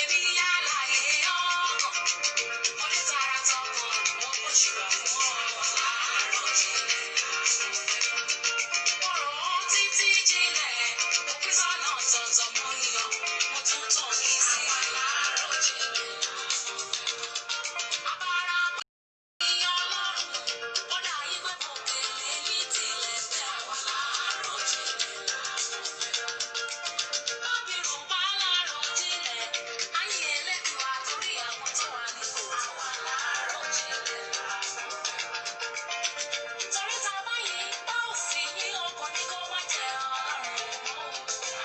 Èmi alààyè ọkàn, mo dé tara tọkàn, mo gbóṣùbà fún ọ. Láròjinlẹ̀ mo rò ó títí jinlẹ̀, mo pín sọ́nà ọ̀tọ̀ọ̀tọ̀, mo yàn, mo tún tàn kì í sí. Láròjinlẹ̀ abara ìyàn Ọlọ́run, ó dá yín pé mo kèlè yín tilẹ̀ fẹ́ wà láròjinlẹ̀. Bábìrún bá láròjinlẹ̀, ayé Ẹlẹ́dùà torí àwọn tó wà ní kòtò wà láròjinlẹ̀. Torí ta bá yìn bá ò sì yín ọkàn ní kó má jẹ Ọlọ́run mọ́.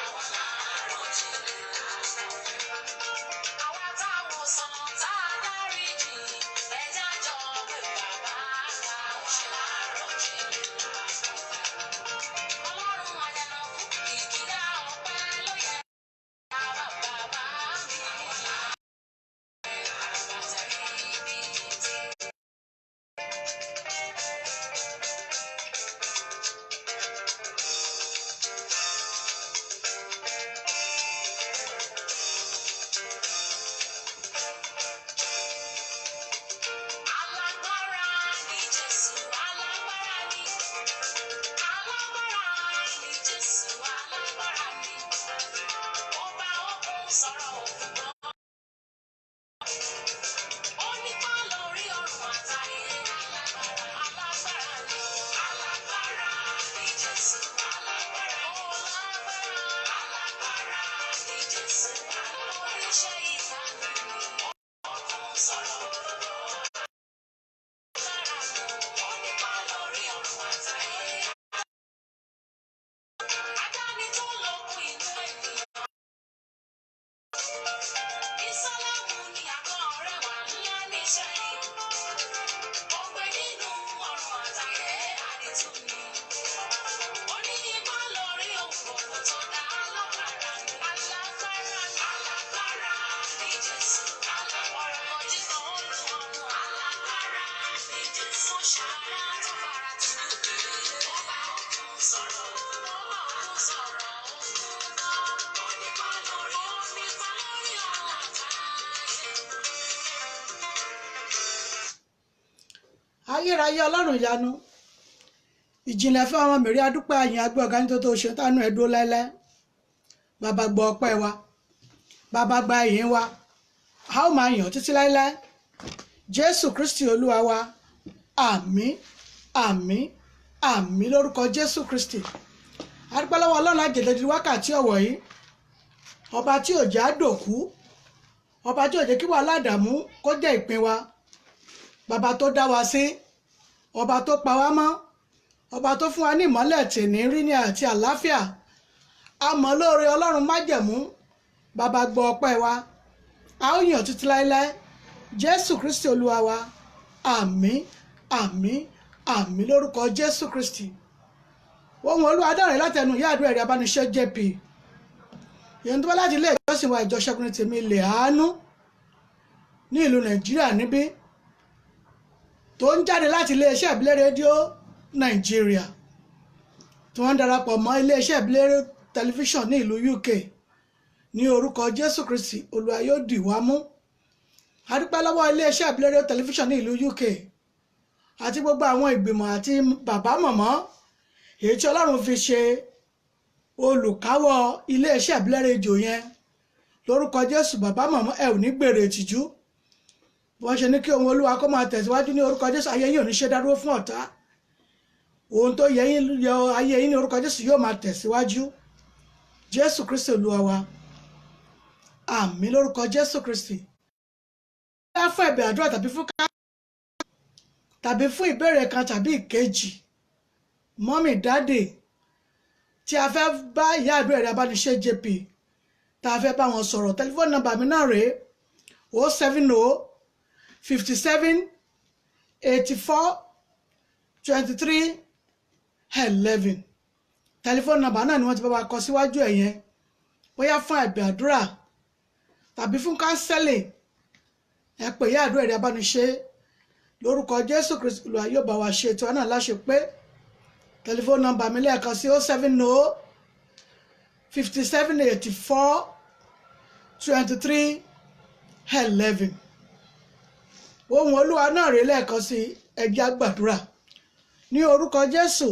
Àwa láròjinlẹ̀. Àwa tá a wòsàn tá a dáríjì, ẹja jọ pé bàbá wa ó ṣe láròjinlẹ̀. Ọlọ́run àjànàkú kìkìdá ọpẹ́ ló yẹ bàbá bàbá mi. Àbàtà ibi tí. Alágbára ni Jésù, alágbára ni. Alágbára ni Jésù, alágbára ni. Ó bá òkun sọ̀rọ̀ òkun gbọ́. Ó nípa lórí ọ̀run àtayé. Alágbára, alágbára ni. Alágbára ni Jésù, alágbára. Ó lágbára, alágbára ni Jésù. Oníṣẹ́ ìyanu ni. Òkun sọ̀rọ̀ òkun gbọ́. Ó nípa lórí ọ̀run àtayé. Adáni tó lókun inú ènìyàn. Ìsọ́lámù ni àgọ́ rẹ̀ wà ńlá níṣẹ́ yìí. Ó gbé nínú ọ̀run àtayé àdìtú ni. Ó ní ipá lórí ohun gbogbo tó dá alágbára ni. Alágbára ni. Alágbára ni Jésù. Alágbára ojúkan olúwọ̀run. Alágbára ni Jésù. Ṣàrá tó fara tì ní òkèlè. Ó bá òkun sọ̀rọ̀. Ó bá òkun sọ̀rọ̀. Òkun gbọ́. Ó nípa lórí. Ó nípa lórí ọ̀run àtayé. Ayérayé Ọlọ́run ìyanu, ìjìnlẹ̀ fún ọmọ mẹ́rin, adúpẹ́ àyìn agbẹ́ ọ̀gá nítorí tó ṣe tánú ẹ̀ dúró láéláé. Bàbá gbọ́ ọpẹ́ wa, bàbá gba ìyìn wa, a ó máa yàn títí láéláé. Jésù Kristi Olúwa wa, àmín, àmín, àmín lórúkọ Jésù Kristi. Adúpẹ́ lọ́wọ́ Ọlọ́run àjèjì di wákàtí ọ̀wọ̀ yìí, ọba tí ò jẹ́ àdòkú, ọba tí ò jẹ́ kí wàhálà dààmú kó jẹ́ ìpín wa, bàbá tó dá wa sí, ọba tó pa wá mọ́, ọba tó fún wa ní ìmọ́lẹ̀ tìní rí ní àti àlàáfíà. A mọ̀ lóore Ọlọ́run májẹ̀mú. Bàbá gbọ́ ọpẹ́ wa, a ó yàn títí láéláé. Jésù Kristi Olúwa wa, àmín, àmín, àmín lórúkọ Jésù Kristi. Ohun Olúwa dáre látẹnu ìyá àdúrà ẹ̀rí abániṣẹ́ JP ìyẹn tó bá láti ilé ìjọsìn wa, ìjọ Ṣẹ́gun ní Tèmi Ilẹ̀ Àánú ní ìlú Nàìjíríà níbí, tó ń jáde láti iléeṣẹ́ ìbílẹ̀ rédíò Nàìjíríà, tí wọ́n ń darapọ̀ mọ́ iléeṣẹ́ ìbílẹ̀ tẹlifíṣàn ní ìlú UK. Ní orúkọ Jésù Kristi, Olúwa yóò dì wá mú. A dúpẹ́ lọ́wọ́ iléeṣẹ́ ìbílẹ̀ rédíò tẹlifíṣàn ní ìlú UK àti gbogbo àwọn ìgbìmọ̀ àti bàbá mọ̀mọ́ èyí tí Ọlọ́run fi ṣe olùkáwọ́ iléeṣẹ́ ìbílẹ̀ rédíò yẹn. Lórúkọ Jésù, bàbá mọ̀mọ́, ẹ ò ní gbèrè ìtìjú. Bí wọ́n ṣe ní kí ohun Olúwa kó máa tẹ̀síwájú ní orúkọ Jésù, ayé yín ò ní ṣe dádúró fún ọ̀tá. Ohun tó yẹ yín yọ ayé yín ní orúkọ Jésù yóò máa tẹ̀síwájú. Jésù Kristi Olúwa wa, àmín lórúkọ Jésù Kristi. Bóyá fún ẹ̀bẹ̀ àdúrà tàbí fún ká tàbí fún ìbéèrè kan tàbí ìkejì, mummy, daddy, tí a fẹ́ bá ìyá àdúrà ẹ̀rọ abániṣẹ́ JP, tá a fẹ́ bá wọn sọ̀rọ̀, tẹlifóònù nọ́mbà mi náà rèé: 070 57 84 23 11. Tẹlifóònù nọ́mbà náà ni wọ́n ti bá wa kọ síwájú ẹ̀ yẹn. Bóyá fún ẹ̀bẹ̀ àdúrà tàbí fún counselling, ẹ pè ìyá àdúrà ẹ̀rọ abániṣẹ́. Lórúkọ Jésù Kristu, Olúwa yóò bá wa ṣe ètò náà láṣẹ pé. Tẹlifóònù nọ́mbà mi lẹ́ẹ̀kan sí: 070 57 84 23 11. Ohùn Olúwa náà rèé lẹ́ẹ̀kan sí, ẹ jẹ́ á gbàdúrà. Ní orúkọ Jésù,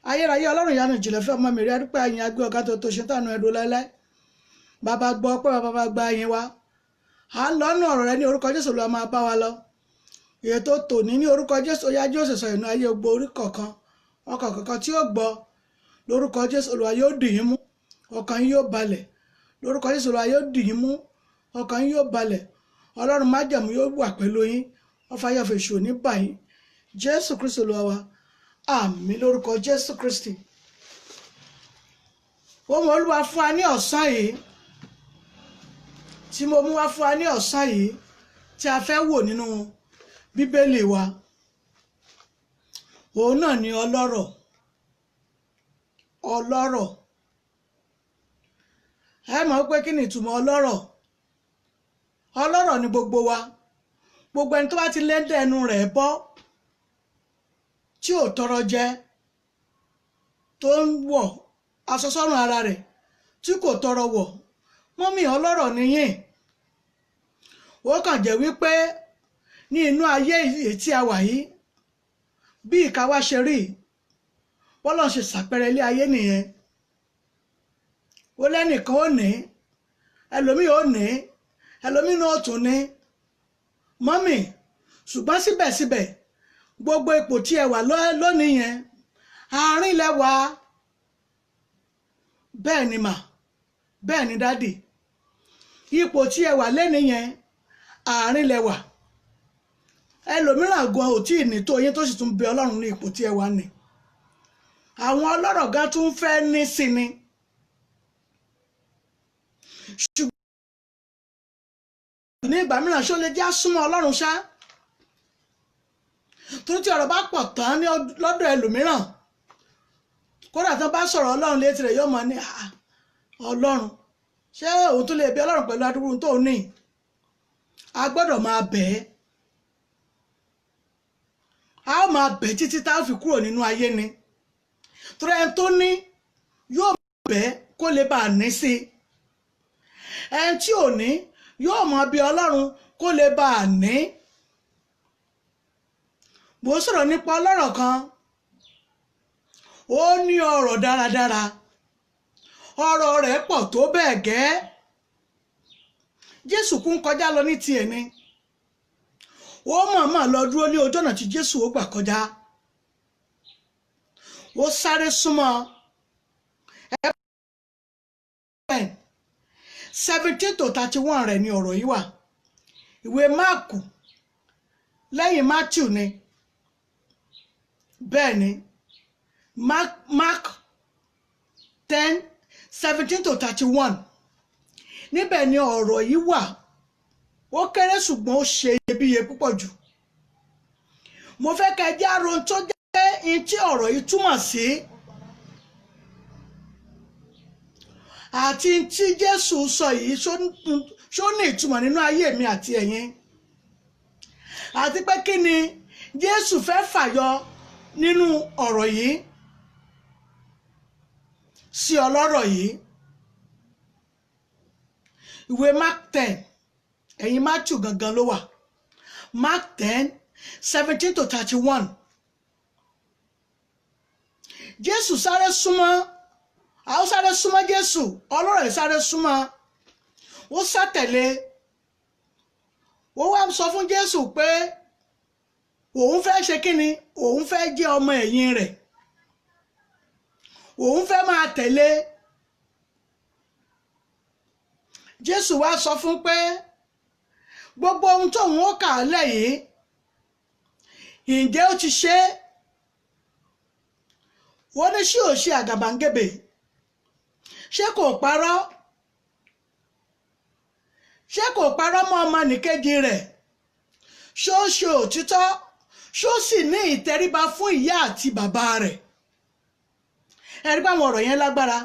ayérayé Ọlọ́run ìyanu ìjìnlẹ̀ fẹ́ ọmọ mi rí, adúpẹ́, àyìn, agbé ọ̀gá tó ṣe tánú ẹ̀dùn láéláé. Bàbá, gbọ́ ọpẹ́. Bàbá, gba ẹ̀yìn wa. À ń lọ́nà ọ̀rọ̀ rẹ. Ní orúkọ Jésù, ló máa bá wa lọ. Ètò tòní, ní orúkọ Jésù, ó yá Jésù sọ ìnú ayé gbogbo orí kọ̀ọ̀kan, ọkàn kọ̀ọ̀kan tí ó gbọ́. Lórúkọ Jésù, Olúwa yóò dì yín mú, ọkàn yín yóò balẹ̀. Lórúkọ Jésù, Olúwa yóò dì yín mú, ọkàn yín yóò balẹ̀. Ọlọ́run májẹ̀mú yóò wà pẹ̀lú yín. Ọfà ayọ̀fẹ̀ èṣù ò ní bà yín. Jésù Kristi Olúwa wa, àmín, lórúkọ Jésù Kristi. Ohun Olúwa fún wa ní ọ̀sán yìí tí mo mú wá fún wa ní ọ̀sán yìí tí a fẹ́ wò nínú Bíbélì wa, òun náà ni ọlọ́rọ̀. Ọlọ́rọ̀, ẹ mọ̀ pé kí ni ìtumọ̀ ọlọ́rọ̀? Ọlọ́rọ̀ ni gbogbo wa. Gbogbo ẹni tó bá ti lẹ́ńdẹ̀ ẹnu rẹ̀ bọ́, tí ò tọrọ jẹ, tó ń wọ̀ aṣọ sọ́rùn ara rẹ̀, tí kò tọrọ wọ̀, mummy, ọlọ́rọ̀ nìyẹn. Ó kàn jẹ́ wípé ní inú ayé yìí tí a wà yìí, bí ìka wa ṣe rí, bọ́lá ṣe ṣàpẹẹrẹ ilé ayé nìyẹn. Ó lẹ́nìkan ó ní, ẹlòmíì ó ní, ẹlòmíì náà ó tún ní, mummy. Ṣùgbọ́n síbẹ̀síbẹ̀, gbogbo ipò tí ẹ wà lónìí yẹn, àárín lẹ wà. Bẹ́ẹ̀ ni mà, bẹ́ẹ̀ ni daddy. Ipò tí ẹ wà lẹ́ni yẹn, àárín lẹ wà. Ẹlòmíràn gan ò tí ì ní tó yín, tó sì tún bẹ Ọlọ́run ní ipò tí ẹ wà ní. Àwọn ọlọ́rọ̀ gan tún fẹ́ ní sí ni. Ṣùgbọ́n ní ìgbà mìíràn, ṣó lè jẹ́ súnmọ́ Ọlọ́run ṣá? Torí tí ọ̀rọ̀ bá pọ̀ tán ní lọ́dọ̀ ẹlòmíràn, kódà tán bá sọ̀rọ̀ Ọlọ́run létí rẹ̀, yóò mọ̀ ní, "Ọlọ́run, ṣé òun tún lè bí Ọlọ́run pẹ̀lú adúrú tó ní?" A gbọ́dọ̀ máa bẹ̀ ẹ́, a ó máa bẹ̀ títí tá a fi kúrò nínú ayé ni. Torí ẹni tó ní yóò bẹ̀ kó lè bá a ní sí i, ẹni tí ò ní yóò mọ bí Ọlọ́run kó lè bá a ní. Mo sọ̀rọ̀ nípa ọlọ́rọ̀ kan. Ó ní ọrọ̀ dáradára, ọrọ̀ rẹ̀ pọ̀ tó bẹ́ẹ̀ gẹ́. Jésù kún kọjá lọ ní tiẹ̀ ni. Ó mọ̀ọ́mọ̀ lọ dúró ní ojú ọ̀nà tí Jésù ó gbà kọjá. Ó sáré súnmọ́. 17 to 31 rẹ̀ ni ọ̀rọ̀ yìí wà. Ìwé Máàkù, lẹ́yìn Matthew ni. Bẹ́ẹ̀ ni, Mark 10:17 to 31, níbẹ̀ ni ọ̀rọ̀ yìí wà. Ó kéré, ṣùgbọ́n ó ṣe iyebíye púpọ̀ jù. Mo fẹ́ kẹ́ ẹ jẹ́ àrùn tó jẹ́ ohun tí ọ̀rọ̀ yìí túmọ̀ sí àti tí Jésù sọ yìí, ṣó ní ìtumọ̀ nínú ayé mi àti ẹ̀yin, àti pé kí ni Jésù fẹ́ fàyọ nínú ọ̀rọ̀ yìí sí ọlọ́rọ̀ yìí. Ìwé Mark 10, ẹ̀yìn Matthew gangan ló wà. Mark 10:17 to 31. Jésù sáré súnmọ́, àwọn sáré súnmọ́ Jésù. Ọlọ́rọ̀ yìí sáré súnmọ́, ó sátẹ̀lé. Ó wá sọ fún Jésù pé òun fẹ́ ṣe kí ni? Òun fẹ́ jẹ́ ọmọ ẹ̀yìn rẹ̀, òun fẹ́ máa tẹ̀lé. Jésù wá sọ fún pé gbogbo ohun tóun ó kà á lẹ̀ yìí, ǹjẹ́ ó ti ṣe é? Ó ní ṣé ò ṣe àgàbàǹgebè? Ṣé kò parọ́? Ṣé kò parọ́ mọ́ ọmọnìkejì rẹ̀? Ṣó ṣe òtítọ́? Ṣó sì ní ìtẹríba fún ìyá àti bàbá rẹ̀? Ẹ̀rí báwọn ọ̀rọ̀ yẹn lágbára.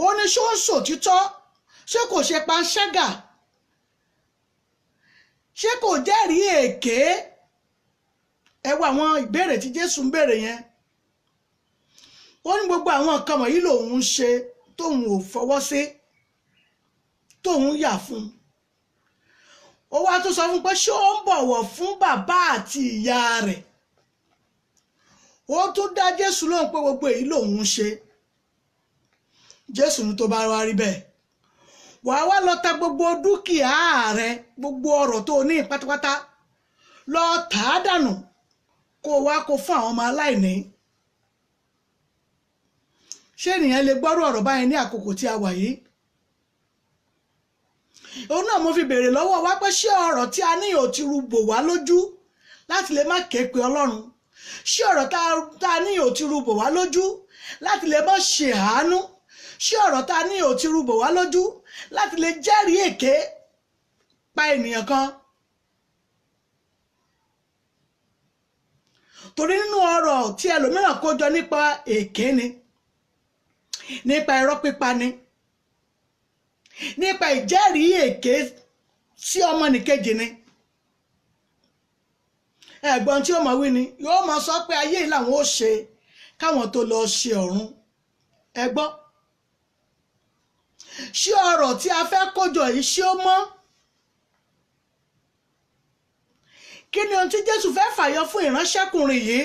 Ó ní ṣó ń ṣòtítọ́? Ṣé kò ṣe panṣágà? Ṣé kò jẹ́rìí èké? Ẹ wo àwọn ìbéèrè tí Jésù ń béèrè yẹn. Ó ní gbogbo àwọn nǹkan wọ̀nyí lòun ń ṣe. tóun ò fọwọ́ sí, tóun yà fún un. Ó wá tún sọ fún pé ṣé ó ń bọ̀wọ̀ fún bàbá àti ìyá rẹ̀. Ó tún dá Jésù lóhùn pé gbogbo èyí lòun ń ṣe. Jésù ní tó bá wá rí bẹ́ẹ̀, wàá wá lọ ta gbogbo dúkìá rẹ, gbogbo ọrọ̀ tó o ní pátápátá, lọ tà á dànù, kó o wá kó fún àwọn ọmọ aláìní. Ṣé ènìyàn lè gbọ́rú ọ̀rọ̀ báyẹn ní àkókò tí a wà yìí? Òun náà mo fi béèrè lọ́wọ́ wa pé ṣé ọ̀rọ̀ tí a ní ò ti ru bò wá lójú láti lè má ké pe Ọlọ́run? Ṣé ọ̀rọ̀ tá a ní ò ti ru bò wá lójú láti lè má ṣe àánú? Ṣé ọ̀rọ̀ tá a ní ò ti ru bò wá lójú láti lè jẹ́rìí èké pa ènìyàn kan? Torí nínú ọ̀rọ̀ tí ẹlòmíràn kó jọ nípa èké ni, nípa irọ́ pípa ni, nípa ìjẹ́rìí èké sí ọmọnìkejì ni. Ẹ̀gbọ́n tí ó mọ̀ wí ni yóò máa sọ pé ayé yìí làwọn ó ṣe káwọn tó lọ ṣe ọ̀run. Ẹ gbọ́, ṣé ọ̀rọ̀ tí a fẹ́ kójọ yìí ṣé ó mọ́? Kí ni ohun tí Jésù fẹ́ fàyọ fún ìránṣẹ́kùnrin yìí?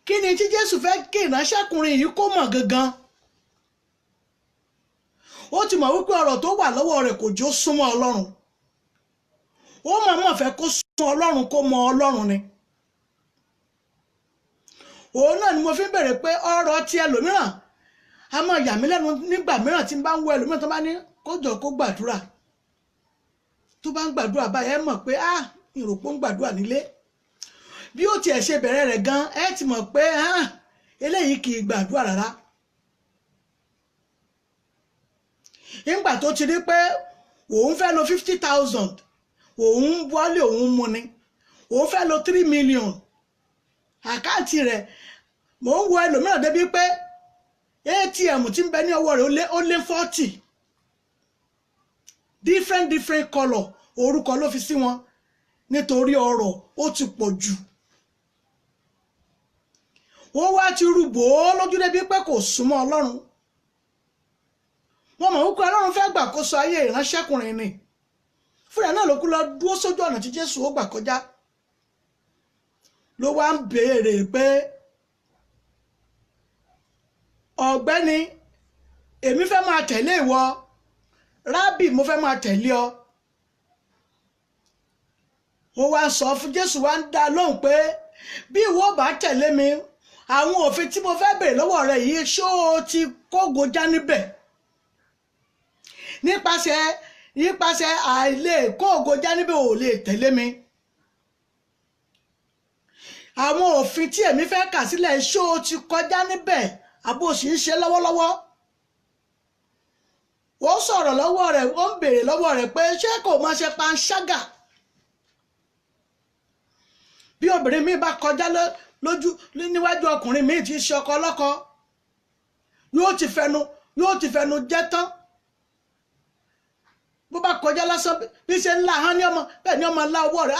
Kí ni tí Jésù fẹ́ kí ìránṣẹ́kùnrin yìí kó mọ̀ gangan? Ó ti mọ̀ wípé ọ̀rọ̀ tó wà lọ́wọ́ rẹ̀ kò jó súnmọ́ Ọlọ́run. Ó mọ̀ọ́mọ̀ fẹ́ kó súnmọ́ Ọlọ́run, kó mọ Ọlọ́run ni. Òun náà ni mo fi ń bèrè pé ọ̀rọ̀ ti ẹlòmíràn a máa yà mí lẹ́nu nígbà mìíràn tí n bá ń wo ẹlòmíràn tó bá ní kó jọ kó gbàdúrà. Tó bá ń gbàdúrà báyìí, ẹ mọ̀ pé ah, ìròpó ń gbàdúrà nílé. Bí ó tiẹ̀ ṣe bẹ̀rẹ̀ rẹ̀ gan, ẹ ti mọ̀ pé ah, eléyìí kì í gbàdúrà rárá. Nígbà tó ti rí pé òun fẹ́ lo 50,000, òun wálé òun mu ni, òun fẹ́ lo 3 million àkáǹtì rẹ̀. Mò ń wo ẹlòmíràn débi pé ATM tí ń bẹ ní ọwọ́ rẹ̀ ó lé 40 different colour orúkọ ló fi sí wọn nítorí ọrọ̀ ó ti pọ̀ jù. Ó wá ti rúbò ó lójú débi pé kò súnmọ́ Ọlọ́run. Wọ́n mọ̀ wípé Ọlọ́run fẹ́ gbàkóso ayé ìránṣẹ́kùnrin ni. Fúnra náà ló kú lọ dúró sójú ọ̀nà tí Jésù ó gbà kọjá. Ló wá ń béèrè pé ọ̀gbẹ́ni, èmi fẹ́ máa tẹ̀lé ìwọ, rábì mo fẹ́ máa tẹ̀lé ọ. Ó wá ń sọ fún Jésù, wá ń dá lóhùn pé bí ìwọ bá tẹ̀lé mi, àwọn òfin tí mo fẹ́ béèrè lọ́wọ́ rẹ yìí, ṣó o ti kógo já níbẹ̀? Nípasẹ̀ àìlè kógo já níbẹ̀ ò lè tẹ̀lé mi. Àwọn òfin tí èmi fẹ́ kà sílẹ̀, ṣó o ti kọjá níbẹ̀ àbó sì ń ṣe lọ́wọ́lọ́wọ́? Ó sọ̀rọ̀ lọ́wọ́ rẹ̀, ó ń béèrè lọ́wọ́ rẹ̀ pé ṣé kò máa ṣe panṣágà? Bí obìnrin mi bá kọjá lójú níwájú ọkùnrin mi tí í ṣe ọkọ ọlọ́kọ, yóò ti fẹnu jẹ́ tán. Bó bá kọjá lásán, bí ṣe ń la ahọ́n ní ọmọ bẹ́ẹ̀ ni ọmọ ńlá ọwọ́ rẹ̀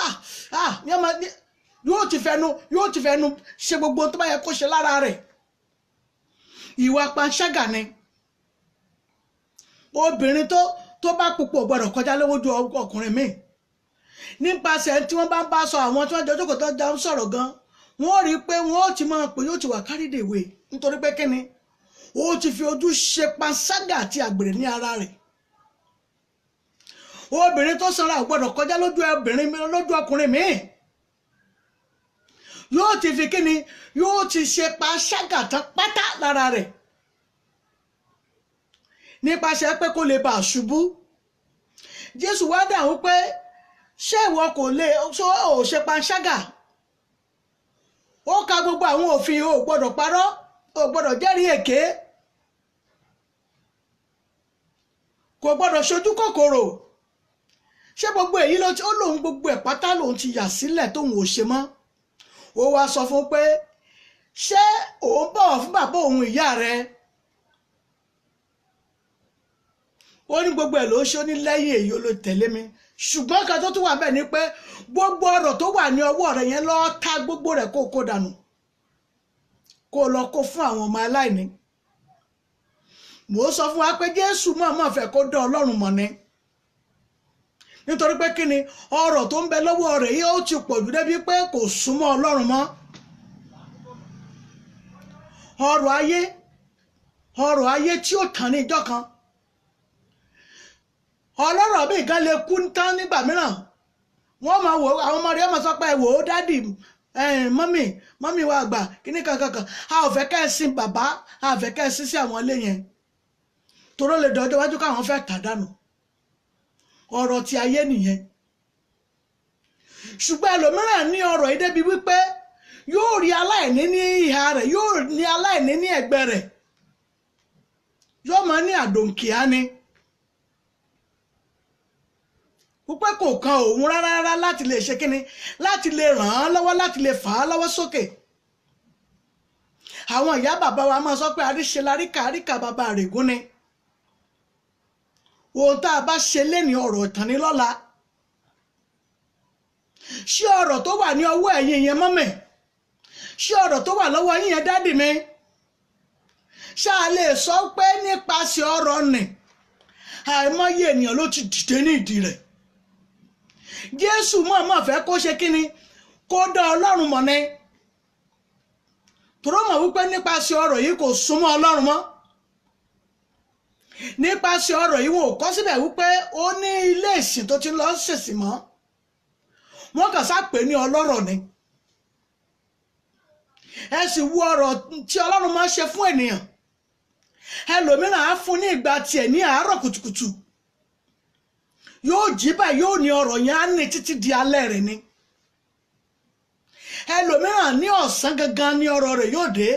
ní ọmọ yóò ti fẹnu ṣe gbogbo tó bá yẹ kó ṣe lára rẹ̀. Ìwà panṣágà ni. Obìnrin tó bá púpọ̀ gbọ́dọ̀ kọjá lójú ọkùnrin mi. Nípasẹ̀ tí wọ́n bá ń bá sọ àwọn tí wọ́n jọ jókòó tó ń sọ̀rọ̀ gan, wọ́n rí i pé wọ́n ó ti máa pè yóò ti wà kárìdèwé nítorí pé kíni ó ti fi ojú ṣe panṣágà àti àgbèrè ní ara rẹ̀. Obìnrin tó sanra ò gbọ́dọ̀ kọjá lójú ọkùnrin míì. Yóò ti fi kíni yóò ti ṣe panṣágà tán pátá lára rẹ̀ nípasẹ̀ pé kó lè bá a ṣubú. Jésù wá dáhùn pé ṣé ìwọ kò lè ò ṣe panṣágà? Ó ka gbogbo àwọn òfin, o gbọ́dọ̀ parọ́, o gbọ́dọ̀ jẹ́rìí èké, kò gbọ́dọ̀ ṣojú kòkòrò. Ṣé gbogbo èyí ló ó lóun gbogbo ẹ̀ pátá lòun ti yà sílẹ̀ tóun ò ṣe mọ́? Ó wá sọ fún pé ṣé òun bọ̀wọ̀ fún bàbá òun ìyá rẹ̀? Ó ní gbogbo ẹ̀ ló ṣe, ó ní lẹ́yìn èyí ó ló tẹ̀lé mi. Ṣùgbọ́n kan tó tún wà bẹ́ẹ̀ ni pé gbogbo ọ̀rọ̀ tó wà ní ọwọ́ rẹ̀ yẹn lọ́ọ́ ta gbogbo rẹ̀ kó kó dànù, kó lọ kó fún àwọn ọmọ aláìní. Mò ń sọ fún wa pé Jésù mọ̀ọ́mọ̀ fẹ́ kó dán Ọlọ́run mọ̀ ni, nítorí pé kí ni ọrọ̀ tó ń bẹ lọ́wọ́ rẹ̀ yìí ó ti pọ̀ jù débi pé kò súnmọ́ Ọlọ́run mọ́. Ọrọ̀ ayé, ọrọ̀ ayé tí ó tàn ní ìjọ kan. Ọlọ́rọ̀ bí nǹkan lè kú tán nígbà mìíràn, wọ́n máa wò, àwọn ọmọ rẹ̀ máa sọ pé wò ó dádì, mọ́mì, mọ́mì wa àgbà kíní kankankan, a ò fẹ́ kẹ́ ẹ sin bàbá, a ò fẹ́ kẹ́ ẹ sin sí àwọn ilé yẹn, toró lè dọjọ́ iwájú káwọn fẹ́ tà dànù. Ọ̀rọ̀ ti ayé nìyẹn. Ṣùgbọ́n ẹlòmíràn ní ọrọ̀ yìí débi wípé yóò rí aláìní ní ìhà rẹ̀, yóò ní aláìní ní ẹ̀gbẹ́ rẹ̀, yóò máa ní àdòǹkìá ni, wípé kò kan òun rárá rárá láti lè ṣe kíni, láti lè ràn án lọ́wọ́, láti lè fà á lọ́wọ́ sókè. Àwọn ìyá bàbá wa máa sọ pé àríṣe laríkà, àríkà bàbá àrègún ni. Ohun tá a bá ṣe léni ọ̀rọ̀ ìtàn ní lọ́la. Ṣé ọ̀rọ̀ tó wà ní ọwọ́ ẹ̀yin yẹn mọ́mì? Ṣé ọ̀rọ̀ tó wà lọ́wọ́ yín yẹn dádì mi? Ṣá a lè sọ pé nípasẹ̀ ọ̀rọ̀ nì àìmọye ènìyàn ló ti dìde ní ìdí rẹ̀? Jésù mọ̀ọ́mọ̀ fẹ́ kó ṣe kíni, kó dá Ọlọ́run mọ̀ ni. Tòró mọ̀ wípé nípasẹ̀ ọ̀rọ̀ yìí kò súnmọ́ Ọlọ́run mọ́. Nípasẹ̀ ọ̀rọ̀ yìí wọn ò kọ́ síbẹ̀ wípé ó ní ilé ìsìn tó ti lọ ṣèsìn mọ́. Wọ́n kàn sá pè ní ọlọ́rọ̀ ni. Ẹ sì wo ọ̀rọ̀ tí Ọlọ́run máa ń ṣe fún ènìyàn. Ẹlòmíràn á fún ní ìgbà tiẹ̀ ní àárọ̀ kùtùkùtù, yóò jí báyìí, yóò ní ọ̀rọ̀ yẹn á ní títí di alẹ́ rẹ̀ ni. Ẹlòmíràn ní ọ̀sán gangan ní ọ̀rọ̀ rẹ̀ yóò dé,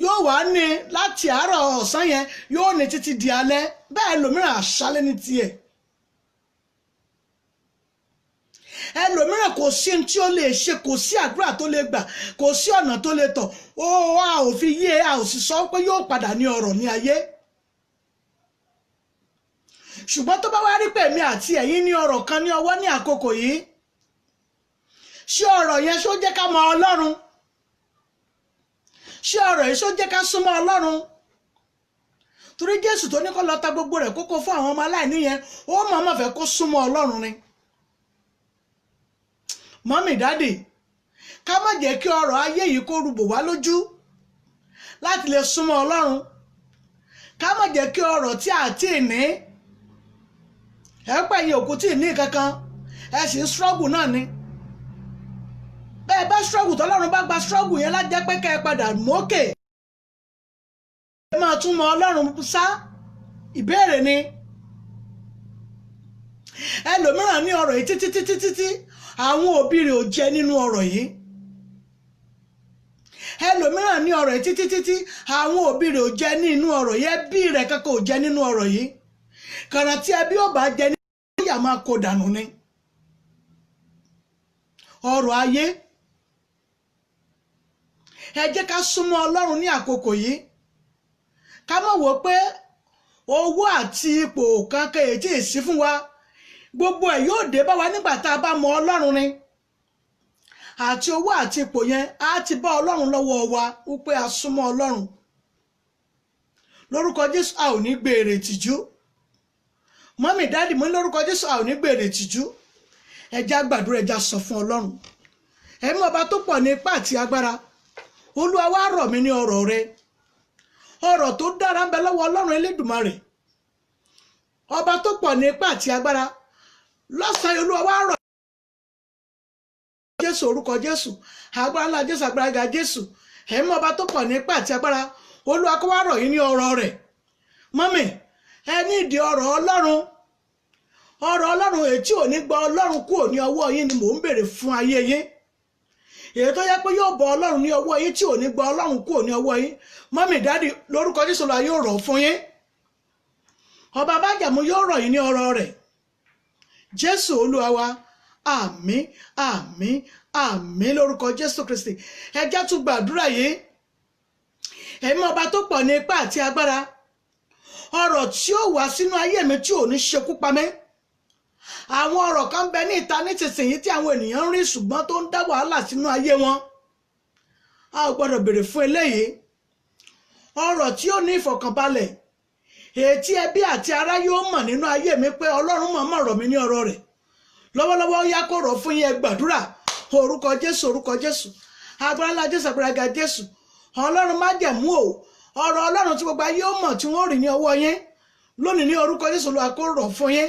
yóò wá ní láti àárọ̀ ọ̀sán yẹn yóò ní títí di alẹ́. Bẹ́ẹ̀ ẹlòmíràn àṣálẹ́ ní tiẹ̀. Ẹlòmíràn kò sí ohun tí ó lè ṣe, kò sí àdúrà tó lè gbà, kò sí ọ̀nà tó lè tọ̀, ó a ò fi yé, a ò sì sọ pé yóò padà ní ọrọ̀ ní ayé. Ṣùgbọ́n tó bá wá rí pèmí àti ẹ̀yin ní ọrọ̀ kan ní ọwọ́ ní àkókò yìí, ṣé ọ̀rọ̀ yẹn ṣó jẹ́ ká mọ Ọlọ́run? Ṣé ọ̀rọ̀ yìí ṣó jẹ́ ká súnmọ́ Ọlọ́run? Torí Jésù tó ní kó lọ ta gbogbo rẹ̀ kókó fún àwọn ọmọ aláìní yẹn, ó mọ̀ọ́mọ̀ fẹ́ kó súnmọ́ Ọlọ́run ni. Mọ́mì dádì, ká má jẹ́ kí ọrọ̀ ayé yìí kó rúbò wá lójú láti lè súnmọ́ Ọlọ́run. Ká má jẹ́ kí ọrọ̀ tí a ti ní, ẹ pẹ́ yín òkú tí ì ní kankan, ẹ sì ń struggle náà ni. Bẹ́ẹ̀ bá struggle, tọ́lọ́run bá gba struggle yẹn lájẹ́ pé kẹ́ ẹ padà mókè, ẹ máa tún mọ Ọlọ́run sá. Ìbéèrè ni. Ẹlòmíràn ní ọ̀rọ̀ yìí títí títí títí, àwọn òbí rẹ̀ ò jẹ nínú ọ̀rọ̀ yìí. Ẹlòmíràn ní ọ̀rọ̀ yìí títí títí, àwọn òbí rẹ̀ ò jẹ nínú ọ̀rọ̀ yìí, ẹbí rẹ̀ kankan ò jẹ nínú ọ̀rọ̀ yìí. Kàrà tí ẹbí ò bá jẹ nínú ìyá máa kó dànù ni. Ọ̀rọ̀ ayé, ẹ jẹ́ ká súnmọ́ Ọlọ́run ní àkókò yìí. Ká má wò pé owó àti ipò kankan èyí tí ì sí fún wa, gbogbo ẹ̀ yóò dé bá wa nígbà tá a bá mọ Ọlọ́run ni. Àti owó àti ipò yẹn á ti bá Ọlọ́run lọ́wọ́ wa wípé a súnmọ́ Ọlọ́run. Lórúkọ Jésù, a ò ní gbèrè ìtìjú. Mọ́mì dáàdì, mo ní lórúkọ Jésù, a ò ní gbèrè ìtìjú. Ẹ jẹ́ á gbàdúrà, ẹ jẹ́ á sọ fún Ọlọ́run. Ẹ̀mí ọba tó pọ̀ ní ipá àti agbára, Olúwa wá rọ̀ mí ní ọ̀rọ̀ rẹ. Ọ̀rọ̀ tó dára ń bẹ lọ́wọ́ Ọlọ́run Elédùmarè, ọba tó pọ̀ ní ipá àti agbára. Lọ́sàn-án, Olúwa wá rọ̀ Jésù, orúkọ Jésù, agbára ńlá Jésù, agbára ga Jésù. Ẹ̀mí ọba tó pọ̀ ní ipá àti agbára, Olúwa kó wá rọ̀ yín ní ọ̀rọ̀ rẹ̀. Mọ́mì, ẹ ní ìdí ọ̀rọ̀ Ọlọ́run. Ọ̀rọ̀ Ọlọ́run èyí tí ò ní gba Ọlọ́run kúrò ní ọwọ́ yín ni mò ń béèrè fún ayé yín. Èyí tó yẹ pé yóò bọ Ọlọ́run ní ọwọ́ yín, tí ò ní gba Ọlọ́run kúrò ní ọwọ́ yín. Mọ́mì dádì, lórúkọ Jésù la yóò rọ̀ fún yín. Ọba bájàmú yóò rọ̀ yín ní ọ̀rọ̀ rẹ̀. Jésù Olúwa wa, àmín, àmín, àmín lórúkọ Jésù Kristi. Ẹ jẹ́ tún gbàdúrà yìí. Ẹ̀mí ọba tó pọ̀ ní ipá àti agbára, ọ̀rọ̀ tí ó wá sínú ayé mi tí ò ní ṣekú pa mí. Àwọn ọ̀rọ̀ kan bẹ ní ìta nísinsìnyí tí àwọn ènìyàn ń rí ṣùgbọ́n tó ń dá wàhálà sínú ayé wọn. A ò gbọ́dọ̀ béèrè fún eléyìí. Ọrọ̀ tí ó ní ìfọ̀kànbalẹ̀, ètí ẹbí àti ará yóò mọ̀ nínú ayé mi pé Ọlọ́run mọ̀ọ́mọ̀ rọ̀ mí ní ọrọ̀ rẹ̀. Lọ́wọ́lọ́wọ́ yá kó rọ̀ fún yín, ẹ gbàdúrà. Orúkọ Jésù, orúkọ Jésù, agbára ńlá Jésù, agbára ga Jésù. Ọlọ́run májẹ̀mú o, ọ̀rọ̀ Ọlọ́run tí gbogbo ayé ó mọ̀ tí wọ́n rìn ní ọwọ́ yín lónìí ní orúkọ Jésù, Olúwa kó rọ̀ fún yín,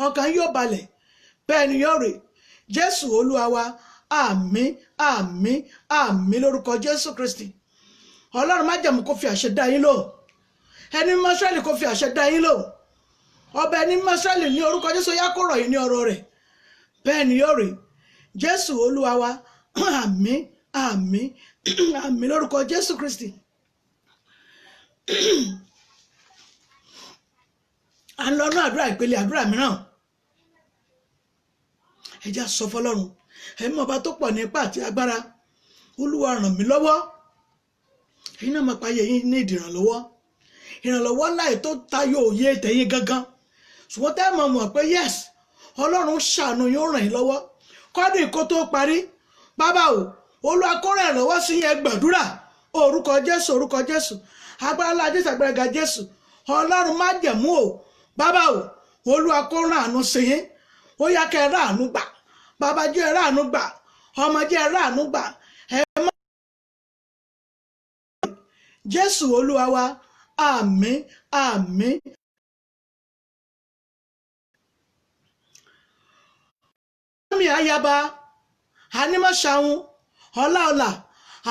ọkàn yóò balẹ̀, bẹ́ẹ̀ ni yóò rè. Jésù Olúwa wa, àmín, àmín, àmín lórúkọ Jésù Kristi. Ọlọ́run májẹ̀mú kó fi àṣẹ dá yín lóhùn. Ẹni mímọ́ Ísírẹ́lì kó fi àṣẹ dá yín lóhùn. Ọba ẹni mímọ́ Ísírẹ́lì ní orúkọ Jésù yá kó rọ̀ yín ní ọ̀rọ̀ rẹ̀, bẹ́ẹ̀ ni yóò rè. Jésù Olúwa wa, àmín, àmín, àmín lórúkọ Jésù Kristi. À ń lọ ní àdúrà, ìpele àdúrà mìíràn. Ẹ já sọ fọ́lọ́run, ẹ̀mí ọba tó pọ̀ ní ipá àti agbára, Olúwa ràn mí lọ́wọ́. Ẹ̀yin náà máa pa ayé yín ní ìdìrànlọ́wọ́, ìrànlọ́wọ́ láì tó tayọ òye tẹ̀yìn gangan, ṣùgbọ́n tẹ́ ẹ mọ̀ mọ̀ pé yes, Ọlọ́run ṣàánú yóò ràn yín lọ́wọ́ kọ́dún ìkó tó parí. Bàbá o, Olúwa kó ràn lọ́wọ́ sí yẹn, gbàdúrà. Orúkọ Jésù, orúkọ Jésù, agbára ńlá Jésù, agbára ga Jésù. Ọlọ́run májẹ̀mú o, bàbá o, Olúwa kó ràn àánú sí yín. Ó yá kẹ́ ẹ ráàánú gbà, bàbá jẹ́ ẹ ráàánú gbà, ọmọ jẹ́ ẹ ráàánú gbà. Ẹ má Jésù Olúwa wa, àmín, àmín. Mi ayaba anímọ̀ṣàun ọláọlà,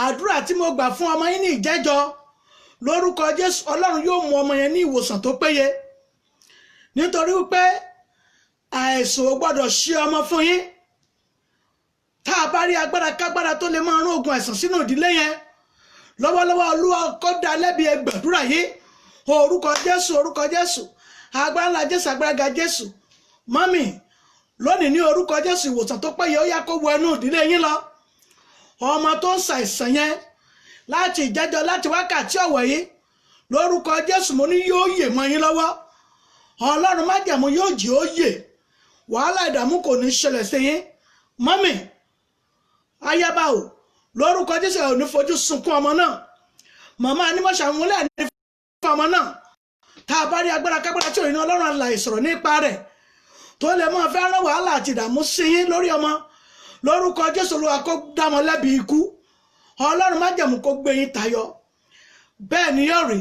àdúrà tí mo gbà fún ọmọ yín ní ìjẹ́jọ́ lórúkọ Jésù, Ọlọ́run yóò mú ọmọ yẹn ní ìwòsàn tó péye, nítorí wípé àìsàn ò gbọ́dọ̀ ṣe ọmọ fún yín. Tá a bá rí agbára kágbára tó lè máa rún ogun àìsàn sínú ìdílé yẹn lọ́wọ́lọ́wọ́, Olúwa kó dá lẹ́bi, ẹ gbàdúrà yìí. Orúkọ Jésù, orúkọ Jésù, agbára ńlá Jésù, agbára ga Jésù. Mọ́mì, lónìí ní orúkọ Jésù, ìwòsàn tó péye ó yá kó wọ inú ìdílé yín lọ. Ọmọ tó ń ṣàìsàn yẹn láti ìjẹ́jọ́, láti wákàtí ọ̀wọ̀ yìí lórúkọ Jésù, mo ní yóò yè mọ́ yín lọ́wọ́. Ọlọ́run májẹ̀mú yóò jí ó yè, wàhálà ìdààmú kò ní ṣẹlẹ̀ sí yín. Mọ́mì ayaba o, lórúkọ Jésù ò ní fojú sunkún ọmọ náà. Màmá anímọ̀ṣàmúlẹ̀ ní fún ọmọ náà. Tá a bá rí agbára kágbára tí òyìnbó Ọlọ́run àlàyé sọ̀rọ̀ nípa rẹ̀ tó lè máa fẹ́ rán wàhálà àti ìdààmú sí yín lórí ọmọ lórúkọ Jésù, Olúwa kó dá wọn lẹ́bi ikú. Ọlọ́run májẹ̀mú kó gbé yín tayọ, bẹ́ẹ̀ ni yóò rí.